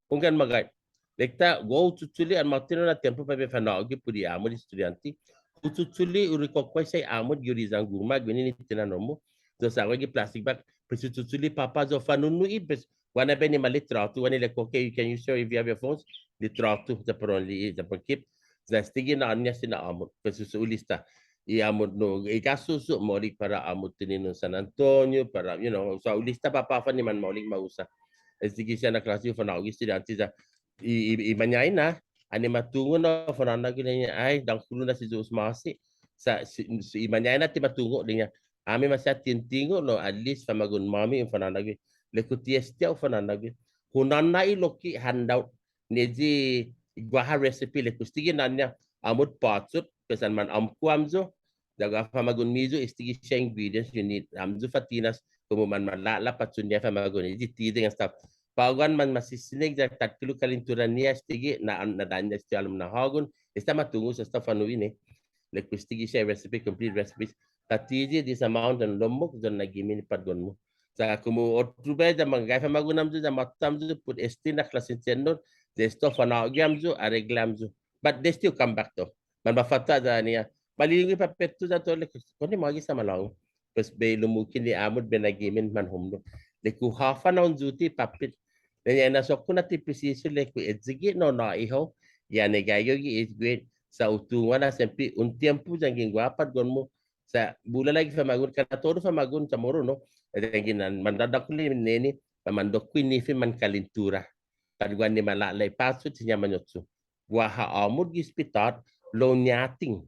Hunggan magåhet. Ilek-ta, guåhu hu chuchule' an måtto na tiempo para bai fanå'gue put i åmot i estudiånte. Hu chuchule' hu rikokohi sa' i åmot gi oriyån guma', guini ni tinanom-mu. Ya sa' guaha gi plastic bag. Pues hu chuchule' påpa' ya hu fanunu'i, pues guaha na biahi ni ma litråtu, guaha ni ilek-hu, okay, can you show if you have your phones? Litråtu, ya para un li'e', ya para un keep. Ya este gi na'ån-ña este na åmot, pues hu, hu lista. I åmot nu, i gasso, hu maolek para åmot tininon San Antonio, para, you know, sa' hu lista påpa' håfa ni manmaolek ma usa. Este gi siha na klåse hu fanå'gue estudiånte ya i, i, i mañaina, annai ma tungo' na hu fanå'gue ilek-ña, ai, dångkolo na si Yu'os ma'åse'. Sa', si, si, i mañaina ti ma tungo' ilek-ña, amu maseha tintingo', no, at least famagu'on-måmi un fanå'gue. Ilek-hu ti este hu fanå'gue. Hu nåna'i lokkue' handout ni eyi guaha recipe ilek-hu. Este gi na'ån-ña åmot påchot, pues an manåmko' hamyo, ya guaha famagu'on-miyu, este gi siha ingredients you need. Hamyo fa'tinas, komu manmalå'la' pachot-ña famagu'on, eyi tiden and stuff. På'go an manmasisinen ya takhilo' kalentura-ña este gi, na, na daña' este hålom na hågon, esta ma tungo' sa' esta fa'nu'i nai. Ilek-hu este gi siha recipe, complete recipes. Tåtte eyi, this amount, yan lommok, yan na'gimi ni patgon-mu. Sa' komu otro biahi ya manggai famagu'on hamyo, ya måtto hamyo put este na klåsen chetnot, ya esta hu fanå'gue hamyo, aregla hamyo. But they still come back though. Manmafatta' ya-ñiha. Malilingu i papetu ya todu, ilek-hu, konne' mågi sa' malångu. Pues bai lumuki ni åmot bai na'gimen manhomlo'. Ilek-hu håfa na un duty påppet. Ilek-ña na so'ko' na ti presisu, ilek-hu, eyi gi no nå'i hao. Ya na'gaige hao gi eighth grade. Sa' hu tungo' na siempre un tiempo yanggen guaha patgon-mu. Sa' bula lagi famagu'on, kana' todu famagu'on Chamoru, no? Yanggen an mandådåkko' i neni, manmandokke' i nifi mankalentura. Pat guaha ni malå'la' i pachot, siña mañochu. Guaha åmot gi espitåt, lao ñating.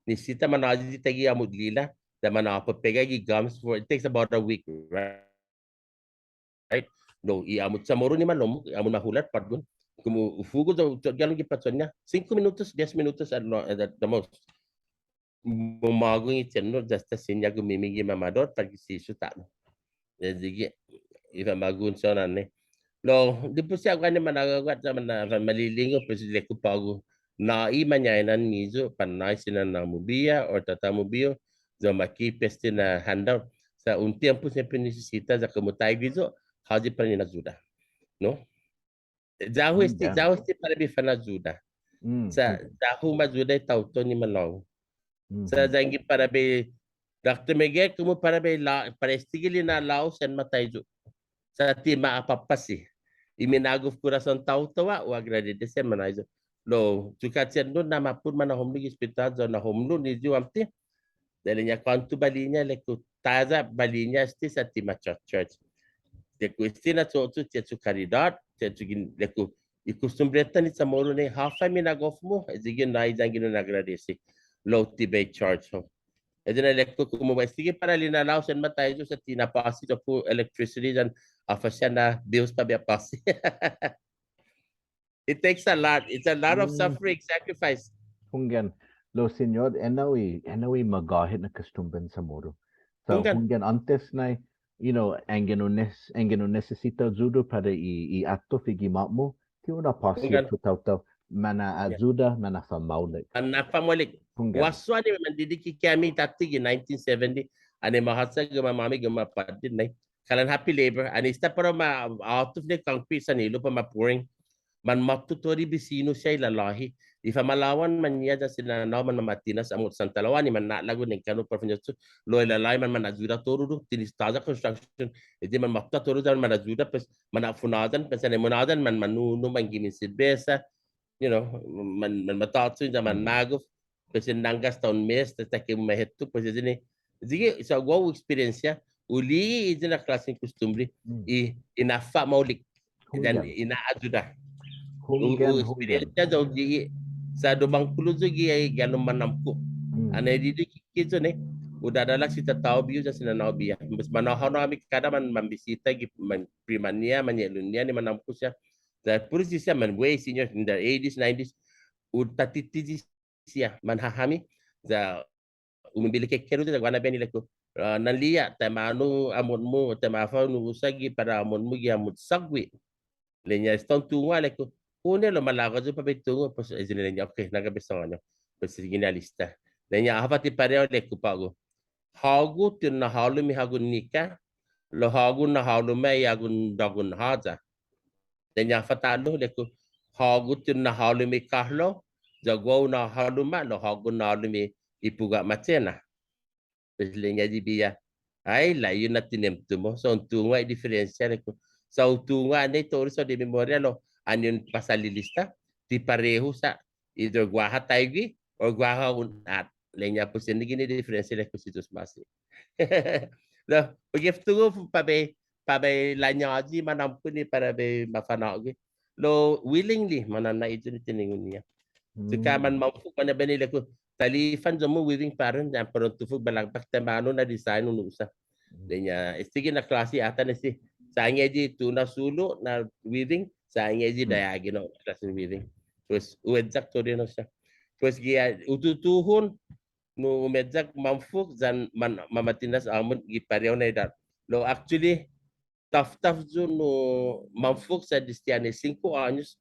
Nisisita manåyi taiguihi åmot lila, ya manåpapega gi gums for, it takes about a week, right? Lao, i åmot Chamoru ni malommok, i åmot mahulat patgon. Komu hu fugo' ya hu chotgalon gi pachot-ña, singko minutos, dies minutos at lo-, at the most. Mumågon i chetnot, ya esta siña gumimi gi mamadot, pat gi sisu ta'lo. Ya sigi, i famagu'on siha nai. Lao, dipotsi guaha ni mana'guaguat sa' mana-, malilingu, pues ilek-hu på'go. Nå'i mañainan-miyu, para nå'i si nanå-mu biha, or tåta-mu biha, ya ma keep este na handout. Sa' un tiempo siempre nisisita, ya komu taigue yu', håyi para in ayuda. No? Ya-hu este, ya-hu este para bai fanayuda. Sa' ya-hu ma ayuda i taotao ni malångu. Sa' yanggen para bai, Doktot Miguel, komu para bai la-, para este gi lina'la'-hu sen mataiyo'. Sa' ti ma apåpasi. I minagof korason taotao ha', hu agradesi sen mataiyo'. Lao, yu' ka chetnot na mappot mana'homlo' gi espitåt, ya na'homlo' ni yu' åmte. Ya ilek-ña kuånto bali-ña, ilek-hu tåya' bali-ña este sa' ti ma church. Ilek-hu este na cho'cho' ti ayu karidåt, ti ayu gin-, ilek-hu i kostumbre-ta ni Chamoru nai, håfa i minagof-mu, eyi gi nå'i yanggen un agradesi. Lao ti bai church hao. Eyi na ilek-hu komu bai este gi para lina'la'-hu sen mataiyo' sa' ti na'påsi yu' put electricity yan håfa siha na bills para bai apåsi. It takes a lot. It's a lot of suffering, sacrifice. Hunggan. lao, Siñot, ennao i, ennao i magåhet na kustumbren Chamoru. Sa' hunggan. Hunggan åntes nai, you know, anggen un nes-, anggen un nisisita ayuda para i, i åtof i gima'-mu, ti un apåsi. Hunggan. Taotao, mana'ayuda, mana'fa'maolek. Mana'fa'maolek. Hunggan. Guåha ni mandidiki' hami tåtte gi nineteen seventy, annai mahåtsa gima'-måmi, gima' påtte nai. Kalan happy labor, annai esta para ma åtof ni concrete sa' ni lupa ma pouring. Manmåtto todu i bisinu siha i lalåhi. I famalao'an mañeha yan si nanå-hu manmama'tinas åmot santalao'an i manna'lågu nengkanno' para fañocho. Lao i lalåhi man, mana'ayuda todu, ti ni Ståya Construction. Eyi manmåtto todu yan mana'ayuda, pues, mana'funhåyan, pues, annai munhåyan, man, manunu, manggimen setbesa, you know, man, manmatå'chong yan manmagof. Pues, en nangga asta un mes, ta, ta ke mahetto, pues, eyi ni, eyi gi, sa' guåhu experience-ña, hu li'e' eyi na klåsen kustumbre, i, i na'fa'maolek, yan i na'ayuda. Hunggan, hunggan. Experience-ña ya hu li'e', sa' dumångkolo yu' gi, gi halom manåmko'. Annai dididiki' yu' ni, hu dådalak si tatå-hu bihu yan si nanå-hu biha. Pues, manhånao hami kada man, manbisita gi, man, primaña, mañe'lu-ña ni manåmko' siha. Sa' puru siha man way seniors in their eighties, nineties, hu tatiyi siha, manhahami, ya umimbilikekeru yu' ya guaha na biahi ilek-hu, ah, Nanli'e', taimanu åmot-mu, taimanu håfa un u'usa gi para åmot-mu gi åmot sagui'. Ilek-ña, esta un tungo', ilek-hu, hu ni lao malago' yu' para bai tungo', pues, eyi ni ilek-ña, okay, nangga bai sångan yu'. Pues, sigi ni alista. Ilek-ña, håfa ti parehu, ilek-hu på'go. Hågu ti un na'hålom i hågon nika, lao hågu un na'hålom i hågon dågon håya. Ilek-ña, håfa ta'lo, ilek-hu, hågu ti un na'hålom i kåhlao, ya guåhu un na'hålom, lao hågu un na'hålom i puga' machena. Pues ilek-ña eyi biha, ai, laña' na tinemtom-hu, sa' un tungo' i diferensia, ilek-hu. Sa' un tungo' nai todu sa' di memoria lao, annai un pasa i lista, ti parehu sa', either guaha taiguihi, or guaha un at. Ilek-ña, pues, ennague' i diferensia, ilek-hu, si Yu'os ma'åse'. Lao, hu gof tungo' para bai, para bai lañåyi manåmko' ni para bai mafa'nå'gue. Lao, willingly, mana'nå'i yu' ni tiningo'-ñiha. Sa' ka manmåmfok, mana'ben ilek-hu, ta li'e' fan iyo-mu weaving pattern, yan para un tufok balakbak taimanu na design un u'usa. Ilek-ña, estague' na klåsi atan esti. Sa' annai eyi tunaus hulo' na weaving, sa' annai eyi diagonal na klåsen weaving. Pues, hu eyak todu enao siha. Pues, gi, ah, hu tutuhon, nu umeyak mamfok yan man-, mama'tinas åmot gi parehu na idåt. Lao actually, taftaf yu' nu mamfok sa' desde annai singko åños,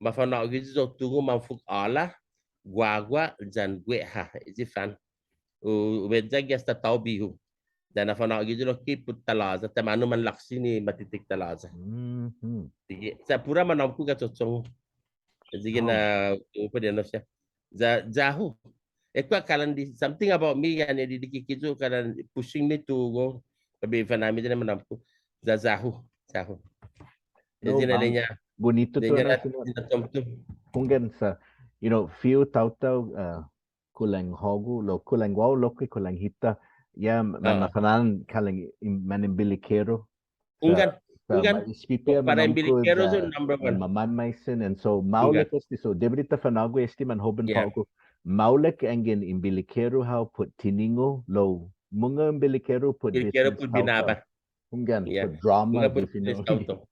mafa'nå'gue yu' ya hu tungo' mamfok åla, guagua', yan gue'ha, eyi fan. U, umeyak gi asta tåo bihu. Yan na'fa'nå'gue yu' lokkue' put talåya, taimanu manlakse ni matitek talåya. Sige, sa' puru manåmko' gi cho'cho'ngo. Sige na, tungo' put enao siha. Ya, ya-hu. Ekua' kalan di, something about me, annai dididiki' yu' kalan pushing me to go, para bai fanami yan manåmko'. Ya, ya-hu, ya-hu. No, ilek-ña, bunitu na, na, na, na, hunggan sa', you know, fihu taotao, uh, kulang hågu, lao kulang guåhu lokkue' kulang hita, ya, ma-, ma-, mafa'na'an kalan im-, man imbilikeru. Hunggan, sa', sa' hunggan. Ma-, ispipia para manåmko' imbilikeru ya, number one. Mamamaisen, and so, maolek este, so, debi di ta fa'nå'gue este manhoben på'go. Maolek anggen imbilikeru hao put tiningo', lao, mungnga imbilikeru put business taotao. Hunggan, put drama, put business taotao.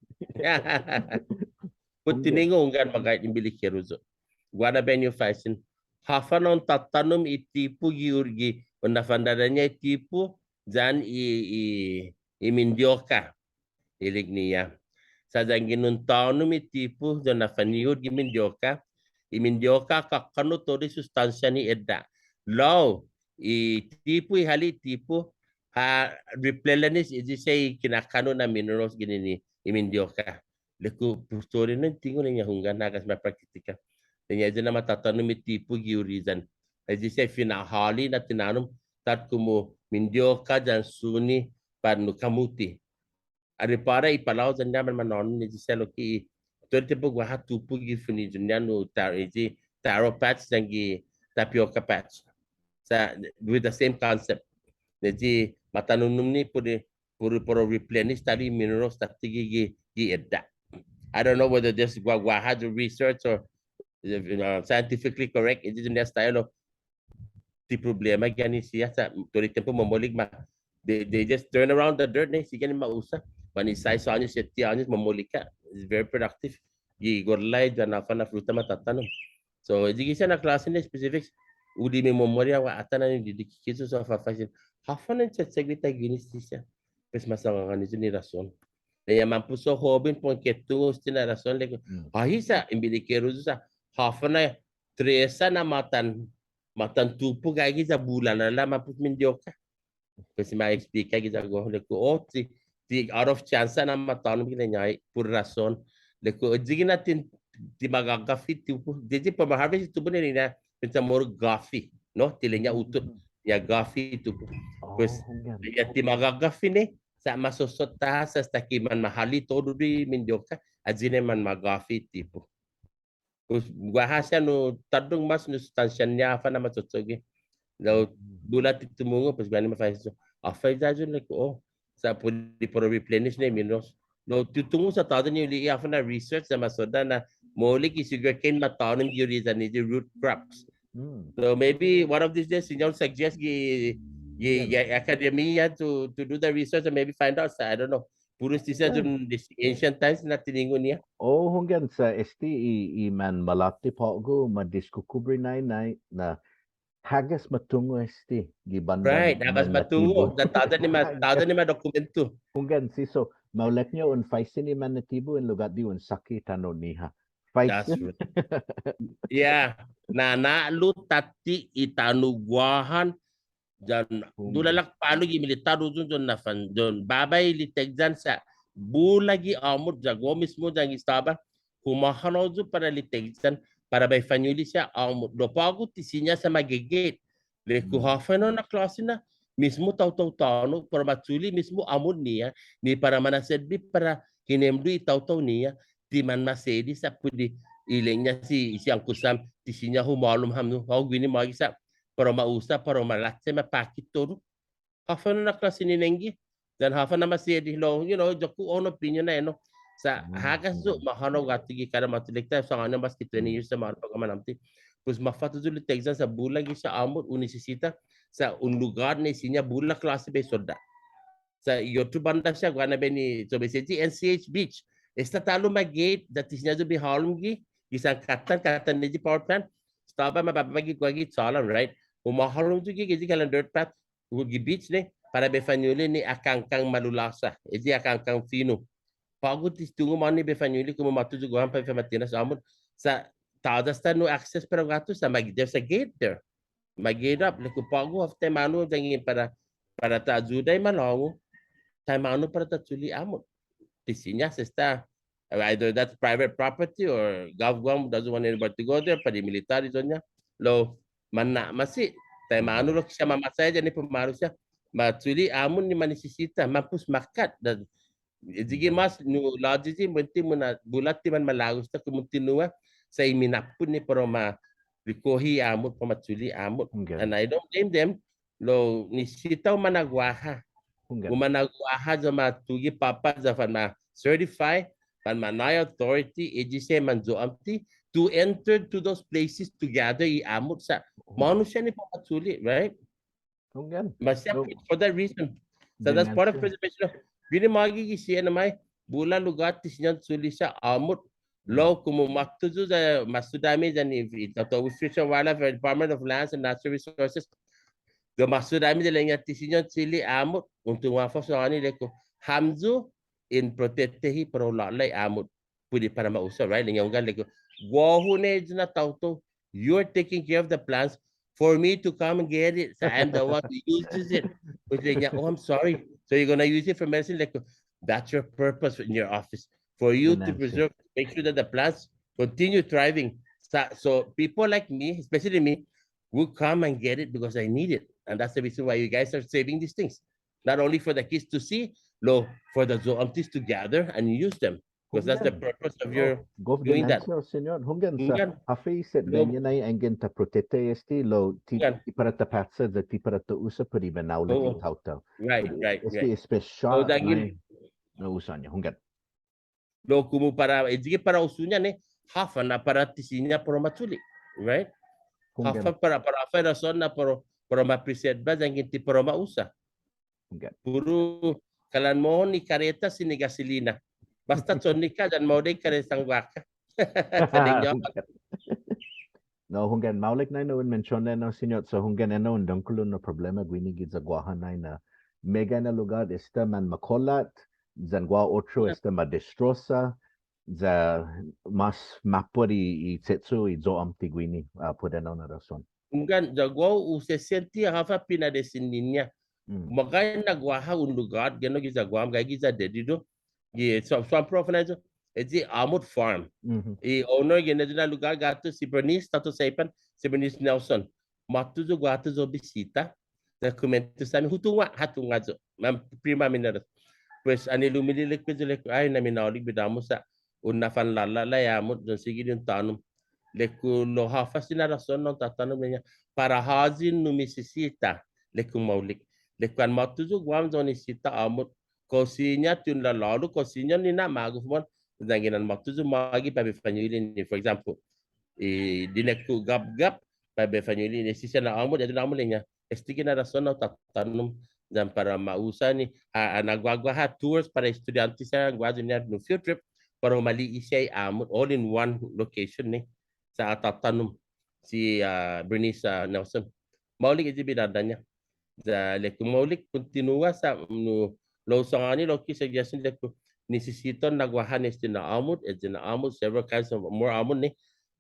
Put tiningo', hunggan, magåhet imbilikeru yu'. Guaha na biahi un faisen. Håfa na un tatånom i tipu gi ur-, gi, un na'fandaña' i tipu, yan i, i, i mindioka. Ilek-ñiha. Sa' yanggen un tånom i tipu, ya un na'fanihot gi mindioka. I mindioka kåkanno' todu i sustånsia ni edda'. Lao, i tipu, i hale' i tipu, ha replenish, eyi siha i kinakanno' na minerals ginen i, i mindioka. Ilek-hu, pues todu enao un tungo' ilek-ña hunggan, hagas ma praktika. Ilek-ña eyi na ma tatånom i tipu gi uriyan. Eyi siha i fina'håli na tinanom, tåt kumu mindioka yan suni pat nu kamuti. Ayu para i palao'an yan man, manhånao ni eyi siha lokkue' i, todu i tiempo guaha tupu gi fino'-ña nu ta-, eyi taro patch yan gi tapioca patch. Sa', with the same concept. Eyi ma tånom ni put i puru, puru replenish tåtte i minerals tåtte gi, gi, gi edda'. I don't know whether this gua-, guaha research or, you know, scientifically correct. Eyi ni esta lao ti problema gi annai siha sa' todu i tiempo maolek ma. They, they just turn around the dirt, nai, sigi ni ma usa. Annai sais åños, siette åños, maolek ha'. It's very productive. Gi gulai, yan håfa na fruta ma tatånom. So, eyi gi siha na klåsen ni specifics. Hu di memoria guaha atan ni didiki' yu' sa' fafaisin. Håfa na un checcheck hit guini, siña. Pues ma sångan yu' ni rason. Laña' mampos yu' hoben para un ketungo' este na rason, ilek-hu. Mm. Ai, sa', in bilikeru sa', håfa na tresa na måtan, måtan tupu gaige ya bulala mampos mindioka. Pues ma eksplika gi ya guåhu, ilek-hu, oh, ti, ti out of chance na ma tånom gi, laña' put rason. Ilek-hu, oh, sigi na ti, ti magågåfi tupu. Didide' para ma harvest tupu ni, ni na, pensamoru gåfi, no? Ti ilek-ña utot, ya gåfi tupu. Pues, oh, hunggan. Ya ti magågåfi ni, sa' ma sosot ha' sa' esta ki manmahåli todu i mindioka, ayu ni manmagåfi tupu. Pues, guaha siha nu tåddong mås nu sustansiån-ña håfa na ma cho'cho'gue. Lao bula ti tumungo', pues, guini ma faisen. Håfa ya yu', ilek-hu, oh. Sa' put i para replenish ni minerals. Lao ti tumungo' sa' tåya' ni hu li'e' håfa na research sa' ma sodda' na maolek i sugarcane ma tånom gi uriya ni i root crops. Mm. So maybe one of these days, siña un suggest gi, gi, gi academia to, to do the research and maybe find out. So I don't know. Puru este siha, yeah, during this ancient times na tiningo'-ña. Oh, hunggan sa' este i, i manmalåte' på'go ma diskukubre nai, nai, na hagas ma tungo' este gi bandan. Right, hagas ma tungo'. Natibu. Na tåya' ni ma, tåya' ni ma dokumentu. Hunggan, si, so, maolekña un faisen i mannatibu en lugåt di un såkkan i tano'-ñiha. Faisen. That's right. Yeah. Na, na'lo tåtte i tano' Guåhan, yan, hmm, dulalak pålu gi militåt hu hu hu na fan, hu babai i li'e' yan sa' bula gi åmot ya guåhu mismo yan gi estaba, humåhanao yu' para li'e' yan, para bai fañuli' siha åmot. Lao på'go ti siña sa' ma gate. Ilek-hu, hmm, håfa na klåse na, mismo taotao tåno', para ma chule' mismo åmot-ña, ni para ma na'setbe para hinemblo i taotao-ña, ti manmasedi sa' put i ilek-ña si, si Uncle Sam, ti siña humålom hamyo, hao guini mågi sa', para u ma usa, para u ma lache, ma paki todu. Håfa na klåse ni nengge. Yan håfa na masedi, lao, you know, iyo-ku own opinion na, you know. Sa' hagas yu' ma hånao guatu gi kada måtto ilek-ta, sa' hånao mås ki twenty years sa' ma hånao på'go manåmti. Pues ma fåtto yu' li'e' yan sa' bula gi siha åmot un nisisita, sa' un lugåt ni siña bula klåse bai sodda'. Sa' i otro bånda siha guaha na bai ni, so bai siha gi N C H Beach. Esta ta'lo ma gate, ya ti siña yu' bai hålom gi, gi sangkattan, kattan ni i power plant. Estaba ma båba gi guaha gi chålan, right? Humåhalom yu' gi, gi kalan dirt path, hu gi beach ni, para bai fañuli' ni akangkang malulåsa. Eyi akangkang fino. På'go ti tungo' månu ni bai fañuli' komu måtto yu' guaha para bai fama'tinas åmot. Sa' tåya' esta no access para guatu, sa' ma, there's a gate there. Ma gate up, ilek-hu på'go håfa taimanu yanggen para, para ta ayuda i malångu, taimanu para ta chule' åmot. Ti siña sa' esta, either that's private property or Gov Guam doesn't want anybody to go there, para i militåt i iyo-ña. Lao, ma na'ma'se', taimanu lao ki siha ma masaya yan i pumalu siha, ma chule' åmot ni ma nisisita, mampos makkat, yan Sigi mås, nu, lao sigi, buente muna', bula ti manmalago' esta komu ti nu, sa' i minappot ni para u ma rikohi åmot, para u ma chule' åmot. Hunggan. And I don't blame them. Lao nisisita u managuaha. Hunggan. U managuaha ya ma tuge' påpa' ya fanma certify, fanmanå'i authority, eyi siha manyo'åmti, to enter to those places to gather i åmot sa'. Hunggan. Månu siha ni para u ma chule', right? Hunggan. Maseha, so, for that reason. So that's part of preservation. Guini mågi gi siha na mai, bula lugåt ti siña un chule' siha åmot. Lao komu måtto yu' ya Masodami yan i, i, taotao Fish and Wildlife, Department of Lands and Natural Resources. Ya Masodami ya ilek-ña ti siña un chule' åmot, un tungo' håfa sa' ni ilek-hu. Hamyo in protetehi para u lå'la' i åmot. Put i para ma usa, right? Ilek-ña hunggan ilek-hu, guåhu ni eyi na taotao, you're taking care of the plants for me to come and get it. So I'm the one who uses it. Pues ilek-ña, oh, I'm sorry. So you're gonna use it for medicine? Ilek-hu, that's your purpose in your office. For you to preserve, make sure that the plants continue thriving. So, so people like me, especially me, will come and get it because I need it. And that's the reason why you guys are saving these things. Not only for the kids to see, lao, for the yo'åmtis to gather and use them. Because that's the purpose of your doing that. Hunggan. Gof ganansio, Señot. Hunggan sa', hunggan. Håfa i setbe-ña nai yanggen ta protete este, lao ti, ti para ta påtcha, ya ti para ta usa put i binaolek i taotao. Right, right, right. Este espesiåt na usa-ña. Hunggan. Lao komu para, eyi para usu-ña ni, håfa na para ti siña para u ma chule', right? Hunggan. Håfa para, para håfa rason na para, para u ma preserva yanggen ti para u ma usa. Hunggan. Puru kalan mohon i kareta sin i gasolina. Båsta chonnek ha' yan maolek karetan guaka. Hunggan. No, hunggan, maolek nai na un mensiona enao, siñot, sa' hunggan enao un dångkolo na prublema guini giya Guåhan nai na meggai na lugåt esta manmakollat, yan guåhu otro esta madestrosa, ya mås mappot i, i che'cho' i yo'åmti guini, ah, put enao na rason. Hunggan, ya guåhu hu sesiente håfa pinadesen-ñiha. Mm. Meggai na guaha un lugåt, guenao giya Guam, gaige giya Dededo. Gi, so, so, prof na yo, eyi Åmot Farm. Mhm. I owner guini na lugåt guatu si Bernice, taotao Saipan, si Bernice Nelson. Måtto yo guatu yo bisita. Ya kumuentos hami, hu tungo', ha tungo' yo. Manprimu-mu na. Pues, annai lumili'e' lokkue' yo, ilek-hu, ai, na minaolek bidå-mu sa' un na'fanlåla'la' i åmot, yan sigi di un tånom. Ilek-hu, lao håfa siña na rason na un tatanom, ilek-ña, para håyi un nisisita, ilek-hu maolek. Ilek-hu, an måtto yo Guam ya un nisisita åmot, kao siña ti un lalålo', kao siña ni na'magof mohon, yanggen an måtto yo magi para bai fañuli' ni, for example, i dinekku gapgap, para bai fañuli' ni, si siha na åmot, ya un åmot, ilek-ña, estague' na rason na un tatanom, yan para ma usa ni, ha, ha na'guaguaha tours para estudiånte siha, guaha yan nu field trip, para u ma li'e' siha i åmot, all in one location ni, sa' ha tatanom si, ah, Bernice, ah, Nelson. Maolek eyi bidådå-ña. Ya ilek-hu maolek kontinua sa' nu, lao sangåni lokkue' suggestion ilek-hu nisisita un na'guaha ni este na åmot, este na åmot, several kinds of more åmot ni.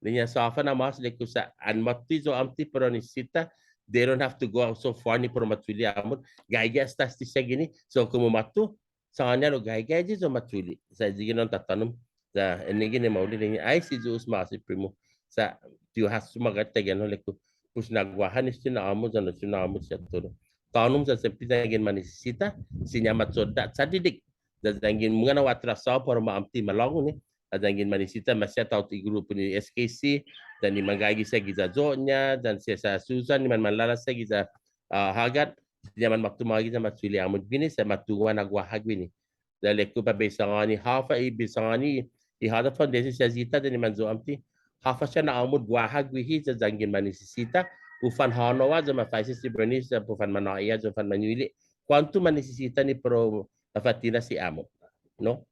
Ilek-ña sa' håfa na mås ilek-hu sa' an måtto i yo'åmti para nisisita, they don't have to go out so far ni para u ma chule' åmot. Gaige esta este siha guini. So, komu måtto, sangåni ha' lao gaige eyi ya u ma chule'. Sa' eyi guini na un tatanom. Sa' enague' ni maolek ilek-ña. Ai, si Yu'os ma'åse' primo. Sa' ti hu hasso magåhet taiguenao ilek-hu. Pues na'guaha ni este na åmot, yan este na åmot siha todu. Tånom sa' siempre yanggen manisisita, siña ma chodda' chaddidek. Ya yanggen mungnga na hu atrasao para u ma åmti malångu ni. Ya yanggen manisisita maseha taotao i grupu ni S K C, yan i manggaige siha giya Yo'ña, yan si Sir Susan, i manmanlåla' siha giya, ah, Hågat, siña manmåtto magi ya ma chule' åmot guini, sa' ma tungo' na guaha guini. Ya ilek-hu para bai sangåni håfa i bai sangåni i Håya Foundation siha ayita yan i manyo'åmti. Håfa siha na åmot guaha guihi ya yanggen manisisita. U fanhånao ha' ya ma faisen si Bernice ya para u fanmanå'i ha' ya u fanmañuli'. Kuånto manisisita ni para u mafa'tinas i åmot. No?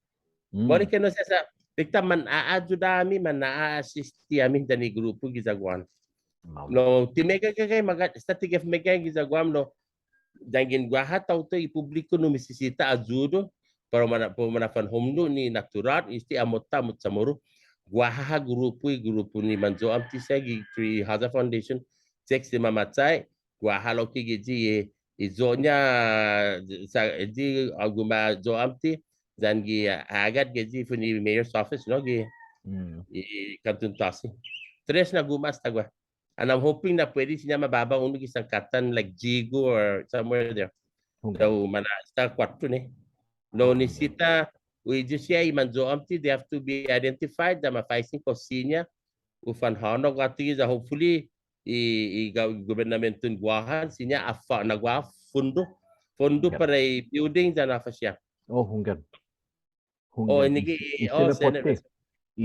Mm. Maolek enao siha sa', pekta mana'ayuda hami, mana'asisti hami yan i grupu giya Guam. Maolek. No, ti meggai, meggai, meggai, esta ti gef meggai giya Guam, no, yanggen guaha taotao i publiku nu nisisita ayudu, para u mana', para u mana'fanhomlo' ni naturåt, este åmot-ta, åmot Chamoru. Guaha ha' grupu, i grupu ni manyo'åmti siha gi, through i Håya Foundation, check si Mama Chai, guaha lokkue' gi eyi, i Yo'ña, sa' eyi, ah, guma' yo'åmti, yan gi, ah, Hågat gi eyi, fino' i mayor's office, no, gi, mm, i Kånton Tåsi. Tres na guma' esta guaha. And I'm hoping na puede siña ma baba unu gi sankattan, like Yigo or somewhere there. Okay. So, mana esta kuåttro ni. Lao, okay, nisisita, hu eyi siha i manyo'åmti, they have to be identified, ya ma faisen kao siña, u fanhånao guatu giya, hopefully, i, i ga-, gobetnamenton Guåhan, siña ha fa-, na'guaha fondo, fondo, okay, para i building yan håfa siha. Oh, hunggan. Oh, hunggan. Enague', i, i, oh,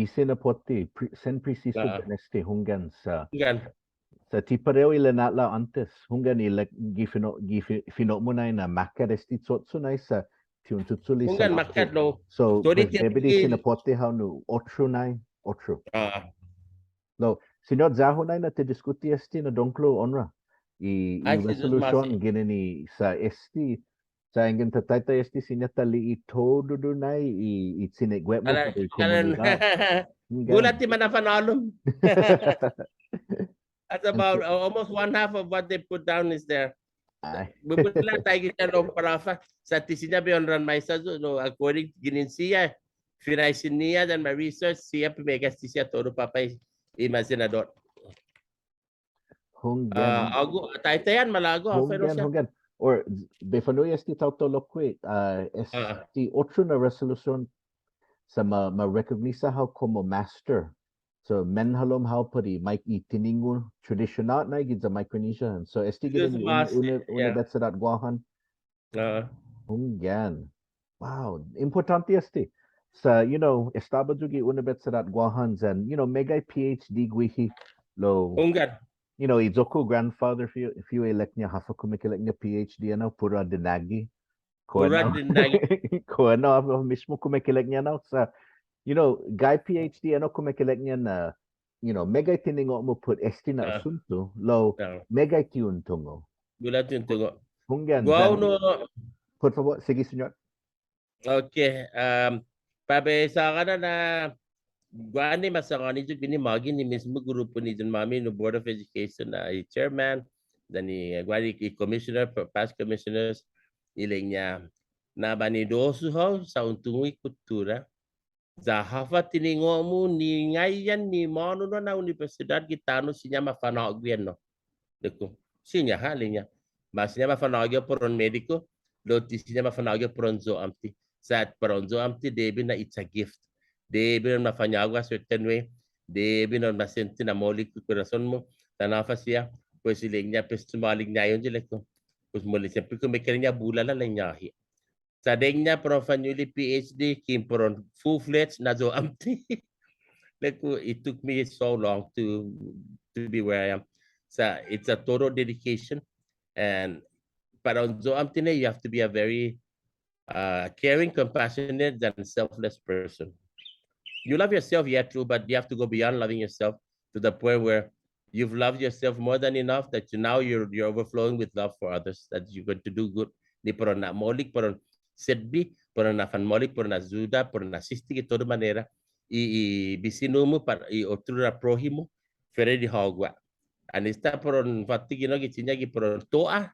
Sinapote. Sen presisu, pre-, sen presisu, ah, yan este, hunggan sa'. Hunggan. Sa' ti parehu i lina'la' åntes, hunggan ilek-, gi fino', gi fi-, fino'-mu nai na makkat este che'cho' nai sa' ti un chuchule' sa' hunggan makkat, lao. So, todu pues, ti debi di Sinapote hao nu otro nai, otro. Ah. Lao, siñot, ya-hu nai na ti diskuti este na dångkolo onra. I, i, ai, si Yu'os ma'åse'. Resolution ginen i sa' este, sa' yanggen ta taitai este siña ta li'e' todu nai i, i chine'gue-mu para i komunidåt. Bula ti mana'fanhålom. That's about, uh, almost one half of what they put down is there. Ai. Bula taiguihi siha, no, para håfa, sa' ti siña bai onran maisa yu', no, according ginen siha, finaisen-ñiha yan ma research siha, bai meggai este siha todu påpa' i, i masinadot. Hunggan. Ah, hågu, taitai yan malago', håfa, hunggan, no, siha. Hunggan. Or, bai fa'nu'i este taotao lokkue', ah, este otro na resolution sa' ma, ma recognize hao komo master. So, menhalom hao put i Mike, i tiningo' traditional nai giya Micronesia. So, este ginen i un-, uni-, yeah, Unibetsedåt Guåhan. Ah. Hunggan. Wow, impottånte este. Sa', you know, estaba yu' gi Unibetsedåt Guåhan yan, you know, meggai P H D guihi lao. Hunggan. You know, i iyo-ku grandfather fihu, fihu ilek-ña, håfa kumekeilek-ña P H D enao, puru dinagi. Puru dinagi. Kao enao, håfa mismo kumekeilek-ña enao. Sa', you know, gai P H D enao kumekeilek-ña na you know, meggai tiningo'-mu put este na asunto, lao meggai ti un tungo'. Bula ti un tungo'. Hunggan. Guåhu, no. Por fabot, sigi, señot. Okay, um, para bai sångan na, guaha ni masangåni yu' guini mågi ni mismo grupu ni iyon-måmi nu Board of Education na i chairman, yan i, uh, guaha i commissioner, pa-, past commissioners, ilek-ña, na banidosu hao sa' un tungo' i kuttura, ya håfa tiningo'-mu ni ngai'an ni månu na unibetsidåt gi tano' siña mafa'nå'gue, no. Ilek-hu, siña ha', ilek-ña. Mas siña mafa'nå'gue para un mediku, lao ti siña mafa'nå'gue para un yo'åmti. Sa' para un yo'åmti debi na it's a gift. Debi na un mafañågu a certain way. Debi na un masiente na maolek i kurason-mu. Yan håfa siha, pues ilek-ña, pues chumålek ñaihon yu', ilek-hu. Pues maolek siempre kumekeilek-ña bula la ilek-ña. Sa' ilek-ña para un fañuli' P H D, ki para un full-fledged na yo'åmti. Ilek-hu, it took me so long to, to be where I am. Sa' it's a total dedication. And para un yo'åmti ni, you have to be a very, uh, caring, compassionate, and selfless person. You love yourself, yeah, true, but you have to go beyond loving yourself to the point where you've loved yourself more than enough that you, now you're, you're overflowing with love for others, that you're going to do good. Ni para un na'maolek, para un setbi, para un na'fanmaolek, para un na'ayuda, para un na'asiste gi todu manera i, i bisinu-mu, pat i otro na prohimu, fuera di hågu ha'. Yan esta para un fåtto, you know, gi siña gi para un to'a,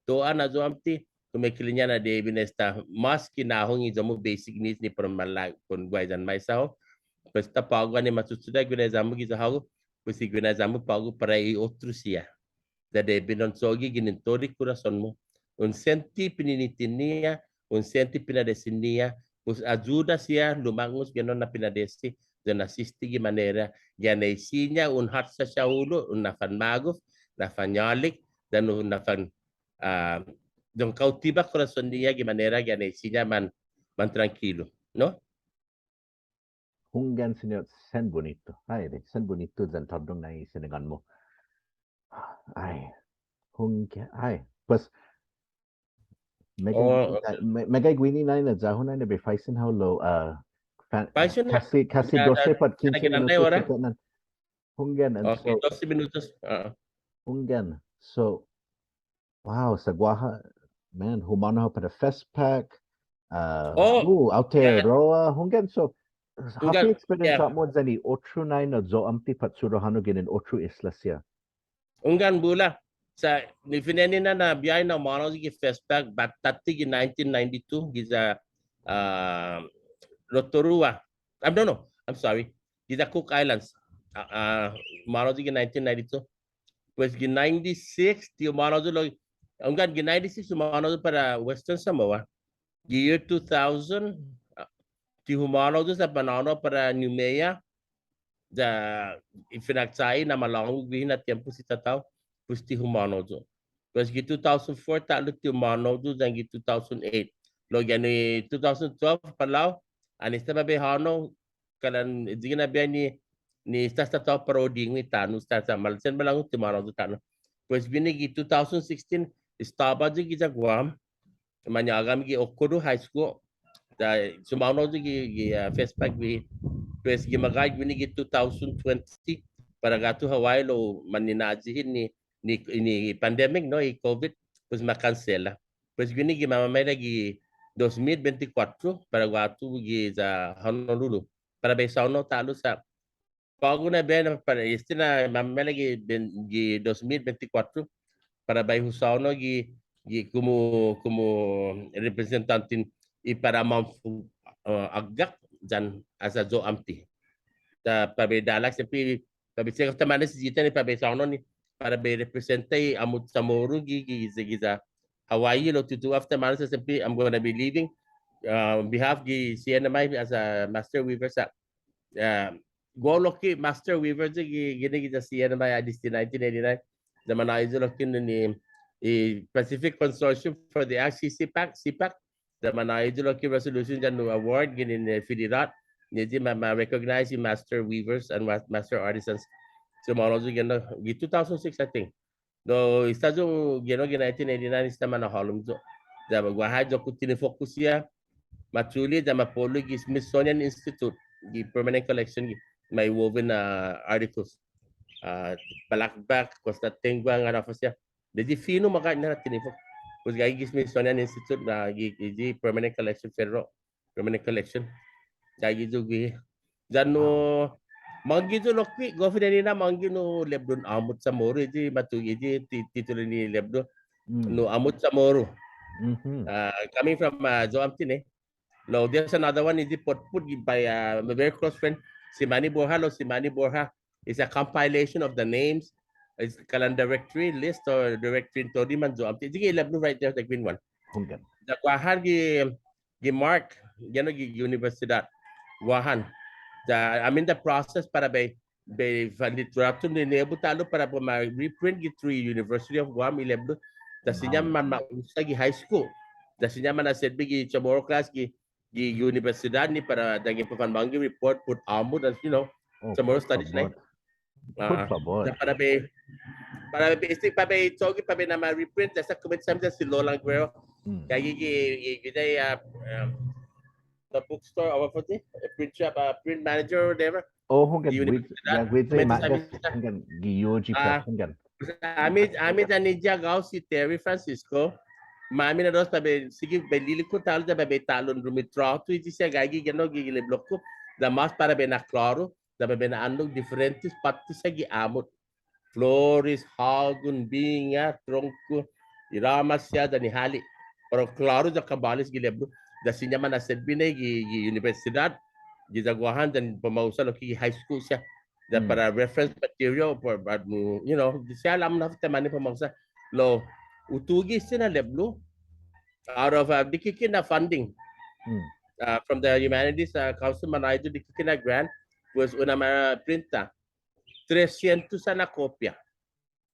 to'a na yo'åmti, kumekeilek-ña na debi na esta mås ki nahong i iyo-mu basic needs ni para un malago', para un guaiyan maisa hao. Pues esta på'go annai masusudda' guinaiya-mu giya hågu, pues i guinaiya-mu på'go para i otro siha. Ya debi na un cho'gue ginen todu i kurason-mu, un siente piniti-ña, un siente pinadesi-ña, pues ayuda siha lumångus gi enao na pinadesi, ya un asiste gi manera gi annai siña un håtsa siha hulo', un na'fanmagof, na'fañålek, yan un na'fan ah, ya un kautiba kurason-ña gi manera gi annai siña man, man trankilu, no? Hunggan, señot, sen bunitu. Ai, adai, sen bunitu yan tåddong na i sinangån-mu. Ai, hunggan, ai, pues, meggai, oh, okay, me-, meggai guini na, na ya-hu na bai faisen hao lao, ah, fa-, faisen na. Kasi, kasi dosse pat kinse minutos na. Hunggan, and okay, so, dosse minutos. Ah. Hunggan. So, wow, sa' guaha, man, humånao hao para FestPac. Uh, oh, uh, Aotearoa, hunggan. So, håfa i experience-mu yan i otro na yo'åmti pat sudda hånao ginen otro isla siha? Hunggan, bula. Sa' ni fine'nana na biahi na humånao yu' gi FestPac, bat tåtte gi nineteen ninety-two, giya, uh, Rotorua. Um, no, no, I'm sorry. Giya Cook Islands. Uh, uh, humånao yu' gi nineteen ninety-two. Pues gi ninety-six, ti humånao yu' lao, hunggan, gi ninety-six humånao yu' para Western Samoa. Gi year two thousand, ah, ti humånao yu' sa' manhånao para Noumea, ya i finakcha'i na malångu guihi na tiempo si tatå-hu, pues ti humånao yu'. Pues gi two thousand four ta'lo ti humånao yu', yan gi two thousand eight. Lao gi annai two thousand twelve på'go, annai esta para bai hånao, kalan, yanggen na biahi ni, ni esta si tatå-hu para u dingu i tano', esta sa' mal-, sen malångu ti humånao yu' tåno'. Pues guini gi two thousand sixteen, estaba yu' giya Guam, mañåga ham gi Okoudou High School, ya, sumaonao yu' gi, gi, ah, FestPac guihi. Pues gi magåhet guini gi two thousand twenty, para guatu Hawaii lao manina'yi hit ni, ni, ni pandemic, no, i COVID, pues ma kansela. Pues guini gi mamamaila' gi dos mil bente kuåttro, para guatu giya Honolulu. Para bai saonao ta'lo sa' på'go na biahi na para este na mamamaila' gi ben-, gi dos mil bente kuåttro, para bai hu saonao gi, gi komu, komu representanten i para Mamfu, eh, Ågak yan as a yo'åmti. Ta para bai dalak siempre, para bai check up ta manes i siha ni para bai saonao ni, para bai representa i åmot CHamoru gi, gi, gi, giya Hawaii lao tutuhon ta manes siempre I'm gonna be leaving, uh, on behalf gi C N M I as a master weaver sa' ah, guåhu lokkue' master weaver yu' gi, ginen giya C N M I desde nineteen eighty-nine. Ya manå'i yu' lokkue' ni, i Pacific Consortium for the Arts, CPAC, CPAC. Ya manå'i yu' lokkue' resolution yan nu award ginen, eh, federåt. Ni i ma, ma recognize i master weavers and ma-, master artisans. So, manhålom yu' gi, no, gi two thousand six, I think. Lao esta yu' gi, no, gi nineteen eighty-nine esta manhålom yu'. Ya guaha yu' ku tiningo' focus siha, ma chule' ya ma po'lo gi Smithsonian Institute, gi permanent collection gi. my woven, uh, articles. Uh, balakbak, kostat tengguang, håfa siha. Desde fino' magåhet na tinifok. Pues gaige gi Smithsonian Institute, na gi, gi, gi Permanent Collection Federal. Permanent Collection. Gaige yu' guihi. Ya nu, mångge yu' lokkue', gof fine'nina mångge nu lepblon åmot Chamoru, eyi matuge' eyi ti-, titulu ni lepblo. Nu åmot Chamoru. Uh, coming from, uh, Yo'åmti, no? Lao, there's another one, eyi Potpot, gi by, uh, my very close friend, si Manny Borja, lao si Manny Borja. It's a compilation of the names. It's kalan directory list or directory in todu i man Yo'åmti. Eyi gi lepblo right there, the green one. Hunggan. Ya guaha gi gi Mark, you know, gi, gi Universidåt Guåhan. Ya, I'm in the process para bai, bai fanlitråtu ni nuebu ta'lo para bai ma reprint gi through University of Guam i lepblo. Ya siña man ma usa gi high school. Ya siña man asetbe gi Chamorro class gi, gi universidåt ni para yanggen para fanmångge' report put åmot, you know, Chamorro studies na. Put fabot. Ya para bai, para bai, este, para bai, cho'gue, para bai na'ma reprint, ya sa' kume'an sa' si Lolan Guerrero. Gaige gi, gi, gi, gi, uh, um, the bookstore, or what was it? A print shop, uh, print manager or whatever. Oh, hunggan, gi universidåt. Kume'an sa' hunggan, gi U O G Press, hunggan. Ami, ami yan i hagå-hu si Terry Francisco. Måmi na dos para bai, sigi bai li'e' ku ta'lo, ya bai, bai ta'lo un rumitråtu, eyi siha gaige gi, gi, gi lepblo-ku. Ya mås para bai na'klåru. Ya bai, bai na'annok diferentes påtte siha gi åmot. Flores, hågon, biña, trongko, i råmas siha yan i hale'. Para klåru ya kambåles gi lepblo. Ya siña man asetbe ni gi, gi universidåt. Giya Guåhan yan para ma usa lokkue' gi high school siha. Ya para reference material, para, para, mm, you know, siha la'mon håfa taimanu para ma usa. Lao, hu tuge' este na lepblo. Out of, uh, dikike' na funding. Uh, from the Humanities, uh, Council, manå'i yu' dikike' na grant, pues hu na'ma printa. Tresientos na kopia.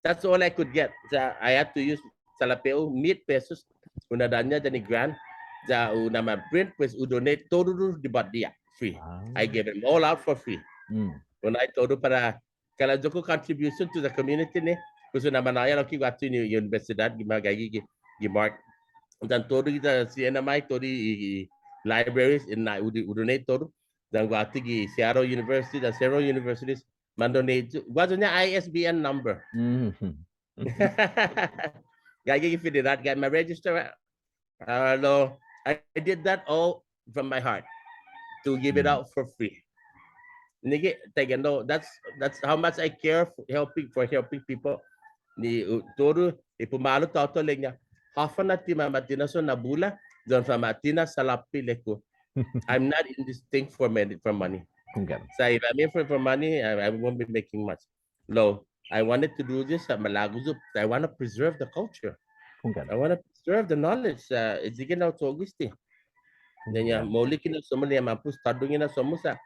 That's all I could get. So I had to use salåpe'-hu mit pesos. Hu na'dåña' yan i grant. Ya hu na'ma print, pues hu donate todu di båtde. Free. I gave them all out for free. Hu na'todu para kalan iyo-ku contribution to the community ni. Pues hu na'ma nå'i lokkue' guatu gi universidåt, gi ma gaige gi, gi Mark. Yan todu i C N M I, todu i, i libraries, i na hu, hu donate todu. Yan guatu gi Seattle University, yan several universities, man donate yu'. Guatu-ña I S B N number. Gaige gi Fidelidåt, gaige ma register. Uh, lao, I did that all from my heart to give it out for free. Nigga, taiguenao, that's, that's how much I care for helping, for helping people. Ni, uh, todu, i pumalu taotao ilek-ña. Håfa na ti mama'tinas na bula, yan fama'tinas salåpe' ilek-hu. I'm not in this thing for many, for money. Hunggan. So if I'm in for, for money, I, I won't be making much. Lao, I wanted to do this, uh, malago' yu', I wanna preserve the culture. Hunggan. I wanna preserve the knowledge. Uh, eyi gi na'cho'gue este. Hunggan. Ilek-ña, maolek i hinasso-mu, ilek-ña mampos tåddong i hinasso-mu sa'.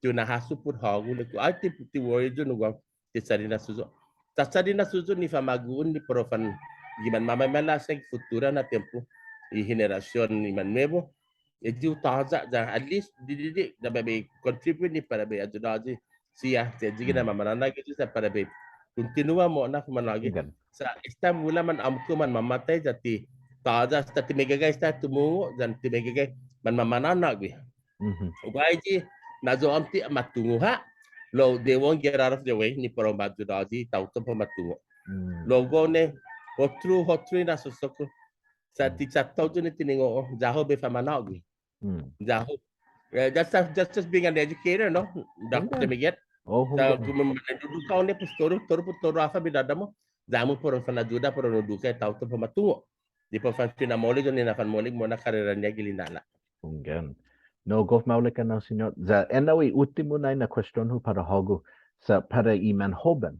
Ti hu na'hasso put hågu, ilek-hu. Ai, ti, ti worry yu' nu guåhu, ti chaddinasso yu'. Ta chaddinasso yu' ni famagu'on ni para u fan, gi manmamamaila' siha gi futura na tiempo. I henerasion i man nuebu. Eyi hu tåya', ya at least, didide', ya bai, bai contribute ni para bai ayudåyi siha, ya eyi gi na mamana'nå'gue siha para bai kontinua mo'na fumanå'gue. Sa' esta bula man åmko' manmamatai, ya ti tåya' esta ti meggagai esta tumungo', yan ti meggagai manmamana'nå'gue. Guaha eyi na Yo'åmti ma tungo' ha', lao they won't get out of their way ni para u ma ayudåyi taotao para u ma tungo'. Lao guåhu ni, otro, otro i hinasso-ku. Sa' ti chattao yu' ni tiningo', ya-hu bai famanå'gue. Ya-hu. Eh, that's, that's just being an educator, no? Doctor Miget. Sa' kumu manduduka hao ni, pues todu, todu, pues todu håfa bidådå-mu. Ya-mu para u fanayuda, para u eduka i taotao para u ma tungo'. Ni para u fanfinamåolek, yan i na'fanmaolek mo'na karera-ña gi lina'la'. Hunggan. No, gof maolek ennao, Siñot. Ya ennao i uttimo nai na question-hu para hågu. Sa' para i manhoben.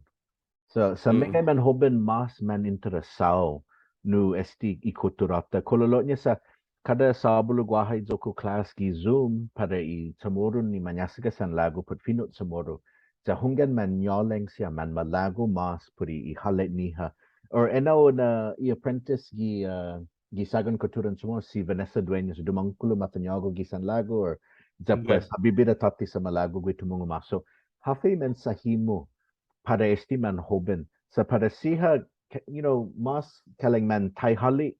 Sa', sa' meggai manhoben mås man interesao nu este i kutturå-ta. Kololo'ña sa' kada Såbalu guaha iyo-ku klas gi Zoom para i Chamoru ni mañasaga san lagu put fino' Chamoru. Ya hunggan mañålang siha, manmalago' mås put i hale'-ñiha. Or ennao na i apprentice gi, uh, gi Sagan Kutturan Chamoru, si Vanessa Dueñas, dumångkolo mafañågu gi san lagu, or ya pues ha bibira tåtte sa' malago' gui' tumungo' mås. So, håfa i mensåhi-mu para este manhoben. Sa' para siha, ka-, you know, mås kalang mantaihåli',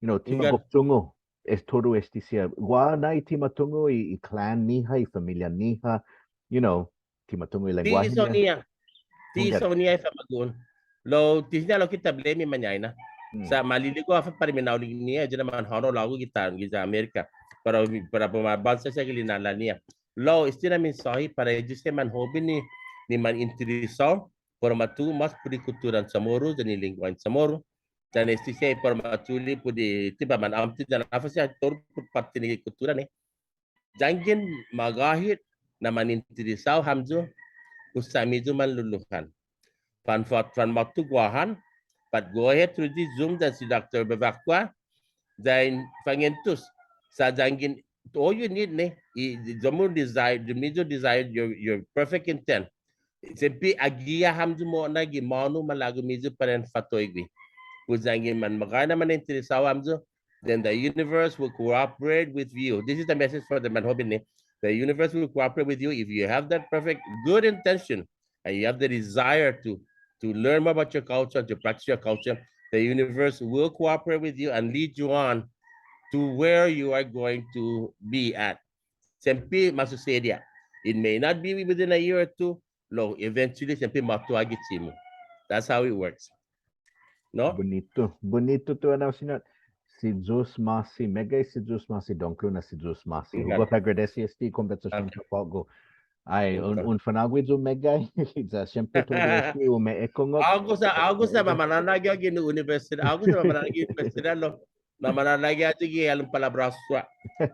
you know, ti ma gof tungo', es todu este siha. Guaha nai ti ma tungo' i, i clan-ñiha, i familia-ñiha, you know, ti ma tungo' i lengguåhen-ña. Ti siña i famagu'on. Lao, ti siña lokkue' ta blame i mañaina. Sa' ma li'e' gue' håfa para minaolek-ñiha, ayu na manhånao lågu gi ta, gi Amerika. Para, para u ma avånsa siha gi lina'la'-ñiha. Lao, este na mensåhi para ayu siha manhoben ni, ni manintresao, para u ma tuge' mås put i kutturan Chamoru, yan i lengguåhen Chamoru. Yan este siha para u ma chule' put i, ti para u ma åmte, yan håfa siha todu put påtte ni kuttura ni. Yanggen magåhet na manintresao hamyo, hu sa' hamyo manluluhan. Fan fat, fanmåtto Guåhan, pat go ahead through the Zoom yan si Doctor Bevacqua, yan fanguentos. Sa' yanggen, all you need, ne, i, i, ya-mu desire, ya-mu desire, your, your perfect intent. Siempre, agiha hamyo mo'na gi månu malago'-miyu para en fatoigue. Pues yanggen manmagåhet na manintresao hamyo, then the universe will cooperate with you. This is the message for the manhoben, ne. The universe will cooperate with you if you have that perfect good intention and you have the desire to, to learn more about your culture, to practice your culture. The universe will cooperate with you and lead you on to where you are going to be at. Siempre masusedi. It may not be within a year or two, lao eventually siempre måtto ha' gi che'mu. That's how it works. No? Bunitu. Bunitu tu ennao, siñot. Si Yu'os ma'åse', meggai si Yu'os ma'åse', dångkolo na si Yu'os ma'åse'. Hu gof agradesi este kompensasion på'go. Ai, un, un fa'nå'gue yu' meggai. Ya siempre todu este umeekungok. Hågu sa', hågu sa' mamana'nå'gue gi universidåt. Hågu sa' mamana'nå'gue gi universidåt, lao. Mamana'nå'gue ayu gi halom palabrå-hu.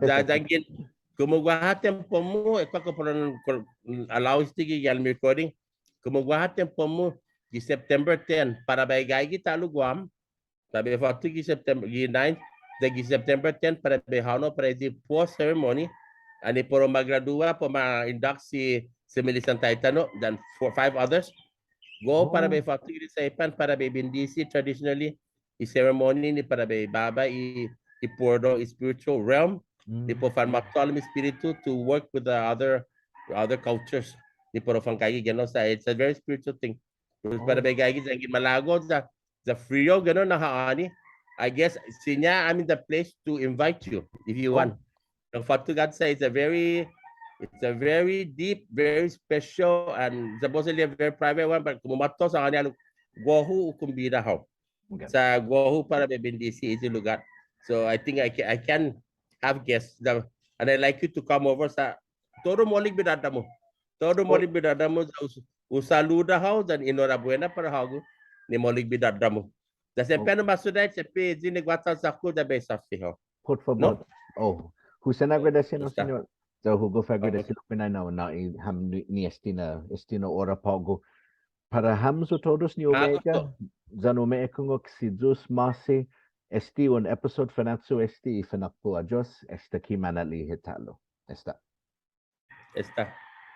Ya, yanggen, komu guaha tiempo-mu, eh, kao para u allow este gi halom recording. Komu guaha tiempo-mu, gi September ten, para bai gaige ta'lo Guam, para bai fåtto gi September, gi nine, yan gi September ten, para bai hånao para i post ceremony, annai para u ma gradua, para u ma induct si, si Melissa Taitano, yan four, five others. Guåhu para bai fåtto gi Saipan, para bai bendisi traditionally, i ceremony ni para bai baba i, i portal, i spiritual realm, ni para u fanmåtto i espiritu to work with the other, other cultures. Ni para u fangaige, you know, sa' it's a very spiritual thing. Pues para bai gaige, yanggen malago' ya, ya frio, you know, na ha'åni. I guess, siña, I'm in the place to invite you, if you want. Lao fåtto ga'chong-ta, it's a very, it's a very deep, very special, and supposedly a very private one, but komu måtto sa' ha'åni, guåhu hu kombida hao. Sa' guåhu para bai bendisi este lugåt. So I think I can, I can have guests. And I like you to come over sa' todu maolek bidådå-mu. Todu maolek bidådå-mu, hu, hu saluda hao, yan enhorabuena para hågu, ni maolek bidådå-mu. Ya siempre annai måsodda', siempre, yan i guaha chans-ku, ya bai såsi hao. Put fabot. No? Oh, hu sen agradesi, no, siñot. Ya hu gof agradesi lokkue' na, na, na, i, ham ni, ni este na, este na ora på'go. Para hamyo todos ni umegga', yan umeekungok si Yu'os ma'åse', este un episode Fanachu este i Fanakpo' Adios, esta ki manali'e' hit ta'lo. Esta. Esta.